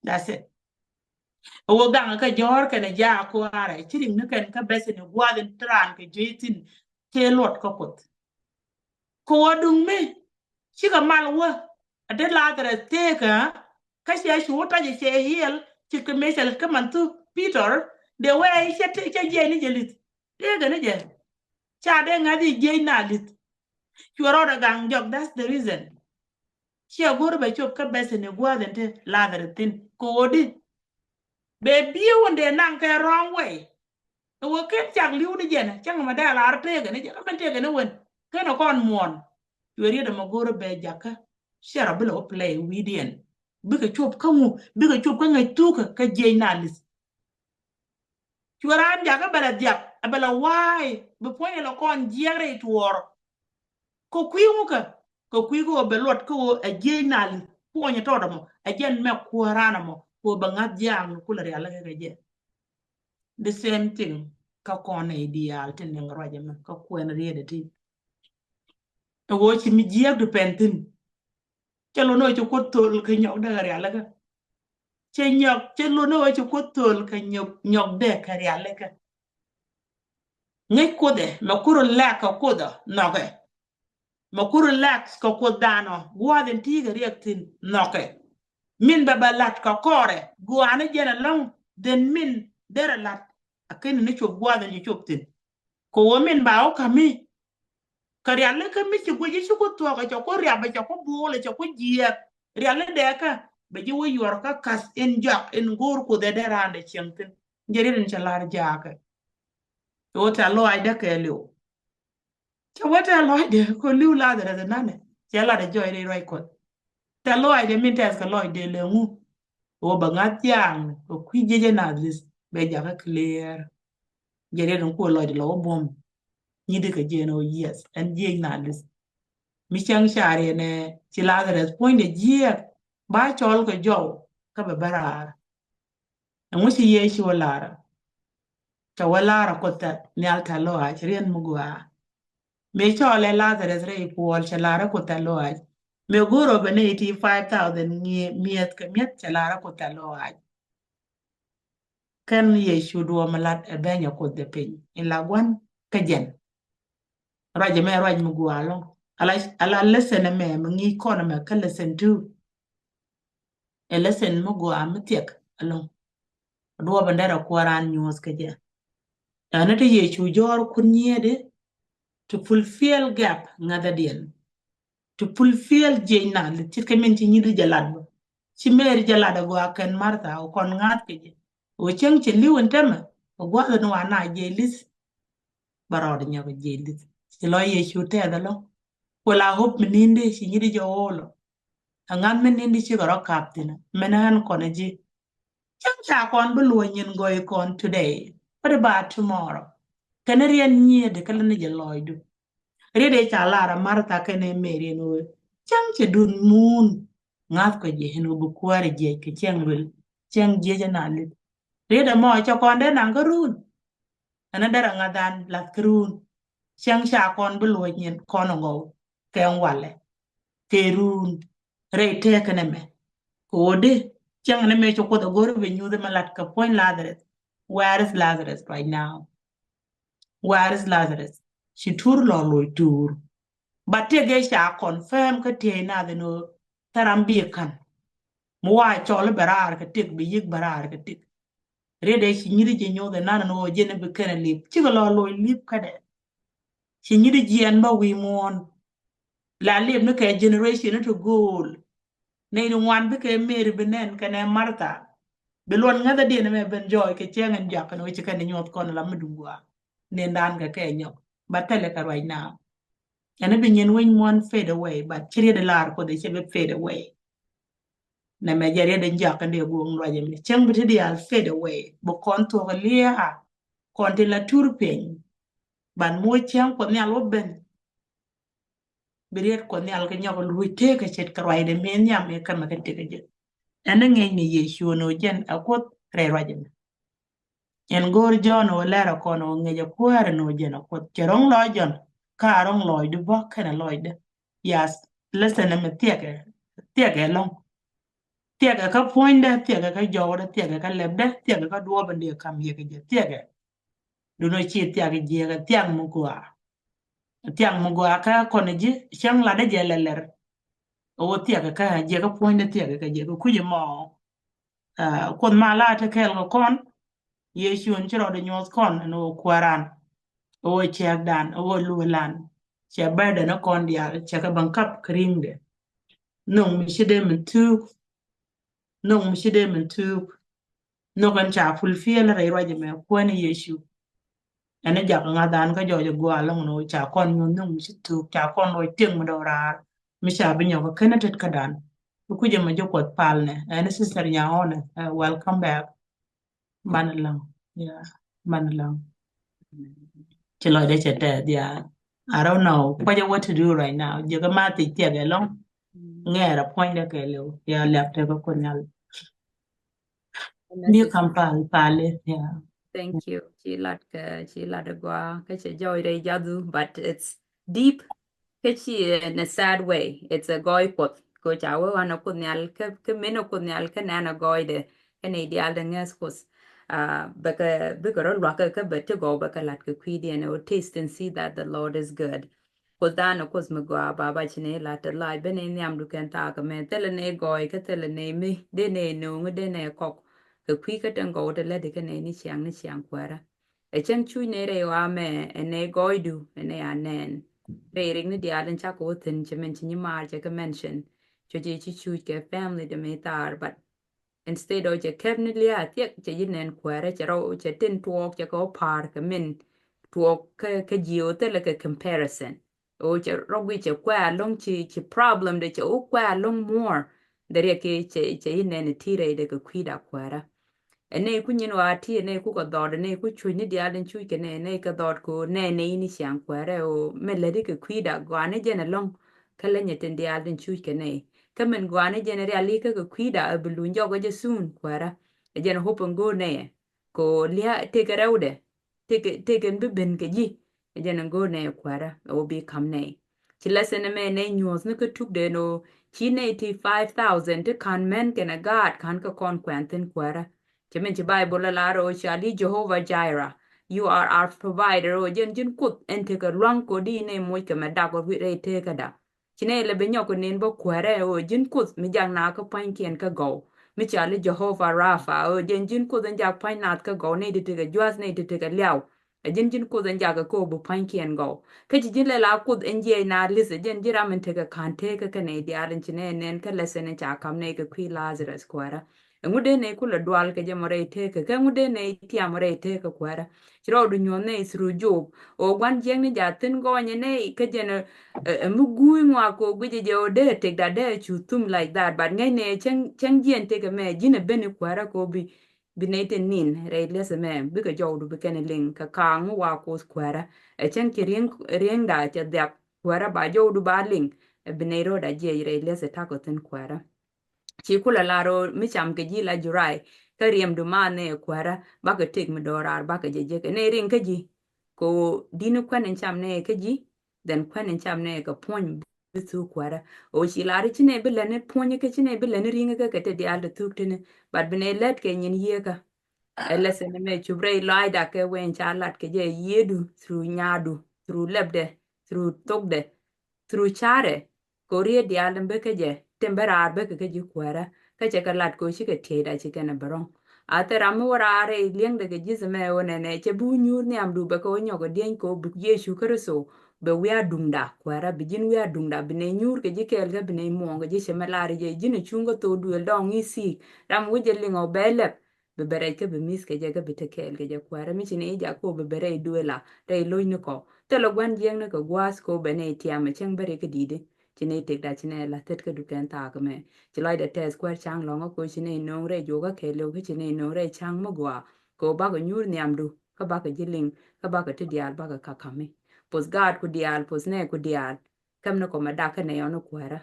That's it. Ɛ ɣöö gaŋ kä jɔ̱ɔ̱r kɛnɛ jaak kuaarɛ ci riŋ ni kɛn kä Bethany gua̱a̱th in te raan kɛ juey thi̱n. Tëë luɔt kä Kuoth. Kɛ ɣöö duŋ mi cikɛ mal wä a dee Lazarus tëëkä. Kä ciɛ cu wä tɔc cɛ hiɛl ci kɛ mëë cɛ lät kä man thu Peter. Dee wee cɛ jiɛc ni jɛ li̱th tëëkä ni jɛ. Ca dee ŋa̱th i̱ jiɛc na li̱th. Cuɛ rɔɔdɛ gaŋ jɔk, that's the reason. Ciɛ go̱r bɛ cop kä bɛth ni gua̱a̱th in te Lazarus thin kɛ ɣöö di bɛ bi̱i̱ wun dee naŋ kɛ wrong way. Ɛ wä ken cak li̱w ni jɛn cäŋ mɛ dee lar tëëkɛ ni jɛ kä mɛn tëëkɛ ni wen ken ɛ kɔn muɔ̱ɔ̱n. Cuɛ riet ɛmɛ go̱r bɛ jakä. Ciɛ rɔ bi lɛ wä play wi̱i̱diɛn bikɛ cop kä ŋu, bikɛ cop kä ŋäc thukä kä jiɛc na li̱th. Cuɛ raan jakä bɛ lɛ dhiak ɛ bɛ lɛ wa̱a̱y bi puɔ̱ny ɛ lɛ kɔn jiɛk rɛy tuɔɔr. Kɛ kui̱ ŋukä kɛ kui̱ kɛ ɣöö bɛ luɔt kä ɣöö ɛ jiɛc na li̱th puɔ̱ny ɛ tɔt ɛmɔ ɛ jɛn mɛ kuäär raan ɛmɔ kɛ ɣöö bɛ ŋa̱th jiaaŋ ni kulɛ rialikä kɛ jɛ. The same thing kä kɔn nɛy diaal tin niŋ ruac ɛmɛ kä kuɛn riet ɛ ti. Ɛ ɣöö ci mi jiääk di pɛn thi̱n. Cɛ lon ɣä ci Kuoth thöl kɛ nyɔk dee kɛ rialikä. Cɛ nyɔk cɛ lon ɣä ci Kuoth thöl kɛ nyɔk nyɔk dee kɛ rialikä. Ŋäc Kuoth ɛ mɛ ku relax kɛ Kuoth ɛ nhɔkɛ. Mɛ ku relax kɛ Kuoth danɔ gua̱a̱th in ti̱i̱ kɛ riɛk thi̱n nhɔkɛ. Min bɛ bɛ la̱t kɛ kɔrɛ gua̱a̱ni jɛn ɛlɔ̱ŋ dhen min derɛ la̱t. A keni ni cop gua̱a̱th in ci cop thi̱n. Kɛ ɣöö min ba wä ka̱mi. Kɛ rialikä mi ci guic i̱ ci ku thuɔ̱k ɛ cɛ ku riap ɛ cɛ ku buul ɛ cɛ ku jiɛɛk. Riali dɛɛkä bɛ ji̱ wä yuɔr kä ka̱th in jɔak in go̱o̱r Kuoth ɛ dee raan dee cieŋ thi̱n. Jɛ riet in cɛ la̱r jaakɛ. Ɣöö tɛ̈th lɔaacdä kɛɛliw. Cɛ wä tɛ̈th lɔaacdɛ kɛ li̱w Lazarus nanɛ cɛ lat ɛ jɔɔc rɛy ruac Kuɔth. Tɛ̈th lɔaacdɛ min tɛth kɛ lɔcdɛ lɛ ŋu. Ɣöö bɛ ŋa̱th thiaŋ kɛ kui̱ jiecä nath li̱th bɛ jakä clear. Jɛ riet in kuɔ lɔcdɛ lɔ wä buɔ̱m. Nyi̱dikɛ jiɛn ɣöö yes ɛn jiec nath li̱th. Mi cäŋ cariɛnɛ ci Lazarus puɔ̱nydɛ jiɛɛk ba cɔl kɛ jɔw kä bɛ bä raar. Ɛŋu ci Yecu ɛ lar? Cɛ wä lar ɛ Kuoth nhial tɛ̈th lɔaac riɛn mi gɔaa. Mëë cɔɔlɛ Lazarus rɛy puɔl cɛ lar ɛ Kuoth tɛ̈th lɔaac. Mëë go̱o̱r ɔ bɛ nɛy ti five thousand mi̱eth kɛ mi̱eth cɛ lar ɛ Kuoth tɛ̈th lɔaac. Kɛn Yecu duɔ̱ɔ̱p mi lat ɛ beny ɛ Kuoth dee piny in la gua̱n kä jɛn. Ruac ɛmɛ ruac mi gɔaa ɛlɔ̱ŋ. Ala ala lesson ɛmɛ mi ŋi̱i̱c kɔn ɛmɛ kä lesson two. Ɛ lesson mi gɔaa mi thiɛk ɛlɔ̱ŋ. Duɔ̱ɔ̱p in derɛ kuäär raan nyuɔ̱th kɛ jɛ. Ɛn ni ti Yecu jɔɔr kun nyiëëdi to fulfill gap ŋäthädiɛn. To fulfill jiec na li̱th ce̱tkɛ min ci nyi̱dri jɛ lat bä. Ci Mary jɛ lat ɛ gɔaa kɛn Martha ɔ kɔn ŋa̱th kɛ jɛ. Ɔ cäŋ cɛ li̱w in tämɛ ɔ gua̱th in wa na jiec li̱th. Ba rɔɔd nyɔk jiec li̱th ci lɔ Yecu tɛth ɛlɔ̱ŋ. Kuɛ la hope mi ni̱n di ci nyi̱dri jɛ ɣo̱o̱lɔ. Aŋa̱th mi ni̱n di cikɛ rɔ kap thi̱n mɛn ɣän kɔn ji̱. Cäŋ ca kɔn bi luɔ̱c nyin gɔy kɔn today. What about tomorrow? Kɛn riɛn nyiëëdi kä lä ni jɛ lɔɔcdu. Riet ëë ca lar ɛ Martha kɛnɛ Mary ɛn ɣöö cäŋ cɛ duun muun ŋa̱th kɔ jiɛ ɛn ɣöö bi kuäärɛ jiɛc kɛ cäŋ ruel cäŋ jiɛc ɛn a li̱th. Riet ɛmɔ cɛ kɔn dee naŋ kä ruun. Ɛn a derɛ ŋa̱than lath kä ruun. Cäŋ ca kɔn bi luɔ̱c nyin kɔn ɛ ŋɔw kɛ ɛn walɛ kɛ ruun. Rɛy tëëkɛ nɛmɛ kɛ ɣöö di cäŋ nɛmɛ ci Kuoth a go̱r bi nyuuth ɛmɛ lat kɛ puɔ̱ny Lazarus. Where is Lazarus right now? Where is Lazarus? Ci tuur lɔ loc tuur. But tëëkɛ ca confirm kä tiey nath ɛn ɣöö thɛram bi ka̱n. Mi wa cɔl bɛ raar kɛ tëk bi yiëk bɛ raar kɛ tëk. Riet ëë ci nyi̱ri jɛ nyoth ɛnan ɛn ɣöö jɛn bi kɛn ɛ lip cikɛ lɔ loc lip kädɛ. Ci nyi̱ri jiɛn bä wi̱i̱ muɔ̱ɔ̱n. La lip ni kɛ generation ni ti go̱o̱l. Nɛy ti ŋuan bikɛ Mary bi nɛn kɛnɛ Martha. Bi luɔt ŋäthädiɛn ɛmɛ ben jɔɔc kɛ cäŋ ɛn jɔak kɛn ɣöö ci kɛn ɛ nyuɔth kɔn la mi duŋ gua̱a̱. Nɛn dan kɛ kɛ nyɔk ba thilɛ kɛ ruac naath. Ɛn bi nyin wec muɔ̱ɔ̱n fade away but ci riet ɛ lar Kuoth ɛ cɛ bi fade away. Nɛmɛ jɛ riet ɛ jɔak kɛn dee guɔ̱ɔ̱ŋ ruac ɛmɛ cäŋ bi ti diaal fade away bi kɔn thuɔ̱k ɛ liaa. Kɔn tin la tur piny. Ban muɔc cäŋ Kuɔth Nhial wä ben. Bi riet Kuɔth Nhial kɛ nyɔk luc tëëkɛ ce̱tkɛ ruacdɛ mëë nhiam mëë kämɛ kɛ tëëkɛ jɛ. Ɛn ni ŋi̱eec ni Yecu ni ɔ jɛn ɛ Kuoth rɛy ruac ɛmɛ. Ɛn go̱o̱r Jɔ̱ɔ̱n ɔ lɛr ɛ kɔn ɔ ŋi̱eec ɛ kuäär ni ɔ jɛn ɛ Kuoth cɛ ro̱ŋ lɔc Jɔ̱ɔ̱n ka ro̱ŋ lɔcdu bä kɛnɛ lɔcdä. Yes, lesson ɛmɛ thiɛkɛ thiɛkɛ ɛlɔ̱ŋ. Thiɛkɛ kä puɔ̱nydä thiɛkɛ kä jɔwdä thiɛkɛ kä lɛpdä thiɛkɛ kä duɔ̱ɔ̱p in dee kam yɛ kɛ jɛ thiɛkɛ. Duno ci thiak jiɛk thiak mi gɔaa. Thiak mi gɔaa kä kɔn ji̱ cäŋ latdä jɛ lɛlɛr. Ɣöö thiak kä jiɛk puɔ̱nydä thiak kä jiɛk kui̱c mɔ. Kuoth ma la te kɛɛl kɛ kɔn. Yecu in ci rɔɔdɛ nyuɔth kɔn ɛn ɣöö kuääran. Ɣöö cɛɛkdan ɣöö luelan. Cɛ burden ni kɔn diaal, cɛ kɛ baŋ kap kɛ ri̱ŋdɛ. Nhök mi ci dee min thuuk. Nhök mi ci dee min thuuk. Nhök ɛn ca fulfill rɛy ruac ɛmɛ kuäär ni Yecu. Ɛn ɛ jak ŋa̱th an kä jɔɔc ɛ gua̱a̱ lɔŋ ni ca kɔn nyuɔ̱th nhök mi ci thuuk, ca kɔn ruac tiek mi dɔw raar. Mi ca bi nyɔk ɛ ken ɛ tet kädan. Bi kui̱c ɛmɛ ji̱ Kuɔth pal nɛ. Ɛn ɛ sister Nyaŋ Ɣɔnɛ, uh, welcome back. Man ɛlɔ̱ŋ. Yeah, man ɛlɔ̱ŋ. Ci lɔcdɛ cɛ tɛth, yeah. I don't know. Kuacä what to do right now. Jiɛ kɛ ma thiec thiɛk ɛlɔ̱ŋ. Ŋɛɛr a puɔ̱nydɛ kɛ liw. Yeah, liak tekɛ Kuoth Nhial. Bi kam pal, pal, yeah. Thank you. Ci lat kɛ, ci lat ɛ gɔaa. Kä cɛ jɔɔc rɛy jathu, but it's deep. Kä ci in a sad way. It's a gɔɔy Kuɔth. Kɛ ca wee wan a Kuoth Nhial, kä, kä min a Kuoth Nhial, kä nɛn a gɔɔydɛ. Kä nɛy diaal dee ŋäth Kuoth. Ah, bɛ kɛ, bikɛ rɔ luak kä, kä bɛ ti gɔw bɛ kɛ lat kɛ kui̱diɛn. Ɛ wä taste and see that the Lord is good. Kuoth dan a Kuoth mi gɔaa, Baba, ci nɛy lat te lac, ben nɛy nhiamdu kɛn thaak ɛmɛ. Thilɛ nɛy gɔɔy, kä thilɛ nɛy mi, dee nɛy no̱o̱ŋ, dee nɛy kɔk. Kɛ kui̱ kä tin gɔw te lätdi kä nɛy ni ciaŋ, ni ciaŋ Kuäärä. Ɛ cäŋ cuc nɛy rɛy ɣɔaa mɛ, ɛ nɛy gɔɔydu, ɛ nɛy a nɛn. Rɛy rik ni diaal in cakɔ wä thi̱n, cɛ min ci nyimaar cɛ kɛ mention. Cuc i̱ ci cuc kɛ family dɛ mi thaar, but instead of cɛ kɛp ni lia̱a̱ thiɛk, cɛ ji̱ nɛn Kuäärä, cɛ rɔ, cɛ tin tuɔɔk, cɛ kɛ wä pa̱a̱r kɛ min tuɔɔk kä, kä ji̱ ɣöö thilɛ kɛ comparison. Ɣöö cɛ rɔ guic cɛ kuɛ alɔ̱ŋ ci, ci problem dɛ cɛ wä kuɛ alɔ̱ŋ more. Dɛ riɛk kɛ cɛ, cɛ ji̱ nɛn ɛ ti rɛy dɛ kɛ kui̱da Kuäärä. Ɛ nɛy ku nyin ɣɔaa ti, ɛ nɛy ku kɛ dhɔɔt, ɛ nɛy ku cuc ni diaal in cuc kɛ nɛy, ɛ nɛy kɛ dhɔɔt kɛ ɣöö nɛn nɛy ni ciaŋ Kuäärä ɣöö mɛ lätdi kɛ kui̱da gɔaa ni jɛn ɛlɔ̱ŋ. Kä lä nyɛ tin diaal tin cuc kɛ nɛy. Kä min gɔaa ni jɛn riali kä kɛ kui̱da ɛ bi luny jɔk ɛ jɛ soon Kuäärä. Ɛ jɛn hope in go̱o̱r nɛy ɛ. Kɛ ɣöö lia̱a̱ tekɛ rɛwdɛ. Tekɛ, tekɛ bi ben kɛ ji̱. Ɛ jɛn in go̱o̱r nɛy ɛ Kuäärä. Ɛ wä bi ka̱m nɛy. Ci lesson ɛmɛ nɛy nyuɔ̱th ni kä tukdɛ ɛn ɣöö ci nɛy ti five thousand ti ka̱n män kɛnɛ gaat ka̱n kɛ kɔn kuɛn thi̱n Kuäärä. Cɛ min ci Bible ɛ lar ɣöö cɔal i̱ Jehovah Jireh. You are our provider. Ɣöö jɛn ji̱n Kuoth ɛn tekɛ lua̱ŋ kɛ ɣöö di nɛy moc kɛ mɛ dak ɣöö rɛy teekäda. Ci nɛy lɛ bi nyɔk kɛ nen bä Kuäärä ɣöö ji̱n Kuoth mi jak naath kä pua̱nykiɛn kä gɔw. Mi cɔal i̱ Jehovah Rapha, ɣöö jɛn ji̱n Kuoth in jak pua̱ny naath kä gɔw, nɛy ti tekɛ jua̱th, nɛy ti tekɛ liaw. Ɛ ji̱n ji̱n Kuoth in jakä kɛ ɣöö bi pua̱nykiɛn gɔw. Kä ci ji̱n lɛ la Kuoth in jiɛc naath li̱th, ɛ jɛn ji̱ ram in tekɛ ka̱n teekä kä nɛy diaal in ci nɛy nɛn kä lesson in ca ka̱m nɛy kɛ kui̱ Lazarus Kuäärä. Ɛŋu dee nɛy kulɛ dual kɛ jɛ mɔ rɛy teekä, kä ɛŋu dee nɛy tiam rɛy teekä Kuäärä. Ci rɔɔdu nyuɔ̱th nɛy through Job. Ɣöö gua̱n jiäkni jaathin gɔɔnyɛ nɛy kä jɛn ɛ, ɛ, ɛ mi guuy ŋuak kɛ ɣöö guicɛ jɛ ɣöö dee tekda dee cu thum like that. But ŋäcnɛ cäŋ, cäŋ jiɛn tekɛ mɛ ji̱n ɛ ben i̱ Kuäärä kɛ ɣöö bi, bi nɛy tin nin rɛy li̱eth ɛmɛ bikɛ jɔwdu bi kɛn ɛ liŋ kɛ kaaŋ mi wa Kuoth Kuäärä. Ɛ cäŋ ci ri̱eŋ, ri̱eŋda cɛ dhiak Kuäärä ba jɔwdu ba liŋ. Ɛ bi nɛy ro̱o̱da jiɛc rɛy li̱eth ɛ ta̱kɔ thi̱n Kuäärä. Ci kulɛ lar ɣöö mi cam kɛ ji̱ la juray kä riɛmdu ma nɛ Kuäärä bakɛ tëk mi do̱raar bakɛ jɛ jek. Nɛ riŋ kä ji̱ kɛ ɣöö di̱n kuɛn in cam nɛ kä ji̱, then kuɛn in cam nɛ kɛ puɔ̱ny bi thuk Kuäärä. Ɣöö ci lar ci nɛ bi lɛn puɔ̱ny kä ci nɛ bi lɛn riŋ kä kɛ te diaal te thuk tini. But bi nɛ lät kɛ nyin yieekä. Ɛ lesson mɛ cup rɛy lɔaacda kɛ wen ca lat kɛ jɛ yiëëdu through nyaadu, through lɛpdɛ, through thokdɛ, through carɛ. Kɛ ɣöö riet diaal in bä kä jɛ tin bä raar bä kɛ kä ji̱ Kuäärä. Kä cɛ kɛ lat kɛ ɣöö cikɛ tieyda ci kɛn ɛ bä rɔ̱ŋ. A thil ram mi wä raar rɛy li̱eŋdɛ kɛ ji̱th ɛmɛ ɣöö nɛnɛ cɛ bi wä nyuur nhiamdu bɛ kɛ wä nyɔk ɛ dieny kɛ ɣöö bi Yecu Kritho bɛ wiaa duŋda Kuäärä, bi ji̱n wiaa duŋda, bi nɛy nyuur kɛ ji̱ kɛɛl kä bi nɛy muɔ̱ɔ̱ŋ kɛ ji̱ cɛ mɛ lar jɛ ji̱n ɛ cuŋ kä thok duëël dɔɔŋ i̱ thiik. Ram wä jɛ liŋ ɔ bɛ lɛp. Bi bɛ rɛc kä bi mi̱th kɛ jɛ kä bi te kɛɛl kɛ jɛ Kuäärä. Mi ci ni i̱ jak ko bi bɛ rɛy duëëla rɛy lo̱cnikɔ. Thilɛ gua̱n jiäkni kɛ gua̱a̱th ko bɛ nɛy tiam ɛ cäŋ bä ri kä di̱i̱di. Ci nɛy tëkda ci nɛy la thät kä dukɛn thaak mɛ. Ci lɔcdɛ tɛth Kuäär ca̱ŋ lɔ̱ŋä ko ci nɛy no̱o̱ŋ rɛy juɔkä kɛɛliw kä ci nɛy no̱o̱ŋ rɛy ca̱ŋ mi gɔaa. Ko bakɛ nyuur nhiamdu kä bakɛ ji̱ liŋ kä bakɛ ti diaal bakɛ ka̱ka̱mi. Poth gaatku diaal, poth nɛɛku diaal. Käm ni kɔmɛ dak kä nɛy ɔn ni Kuäärä.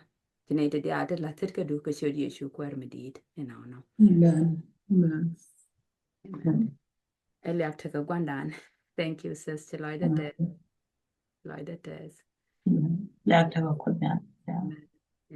Ci nɛy ti diaal ti la thit kä du kä ciöt Yecu Kuäär mi di̱i̱t. Inɔnɔ. Amen. Amen. Amen. Ɛ liak tekɛ gua̱ndan. Thank you, sis. Ci lɔcdä tɛth. Lɔcdä tɛth. Amen. Liak tekɛ gua̱ndan. Yeah. Amen.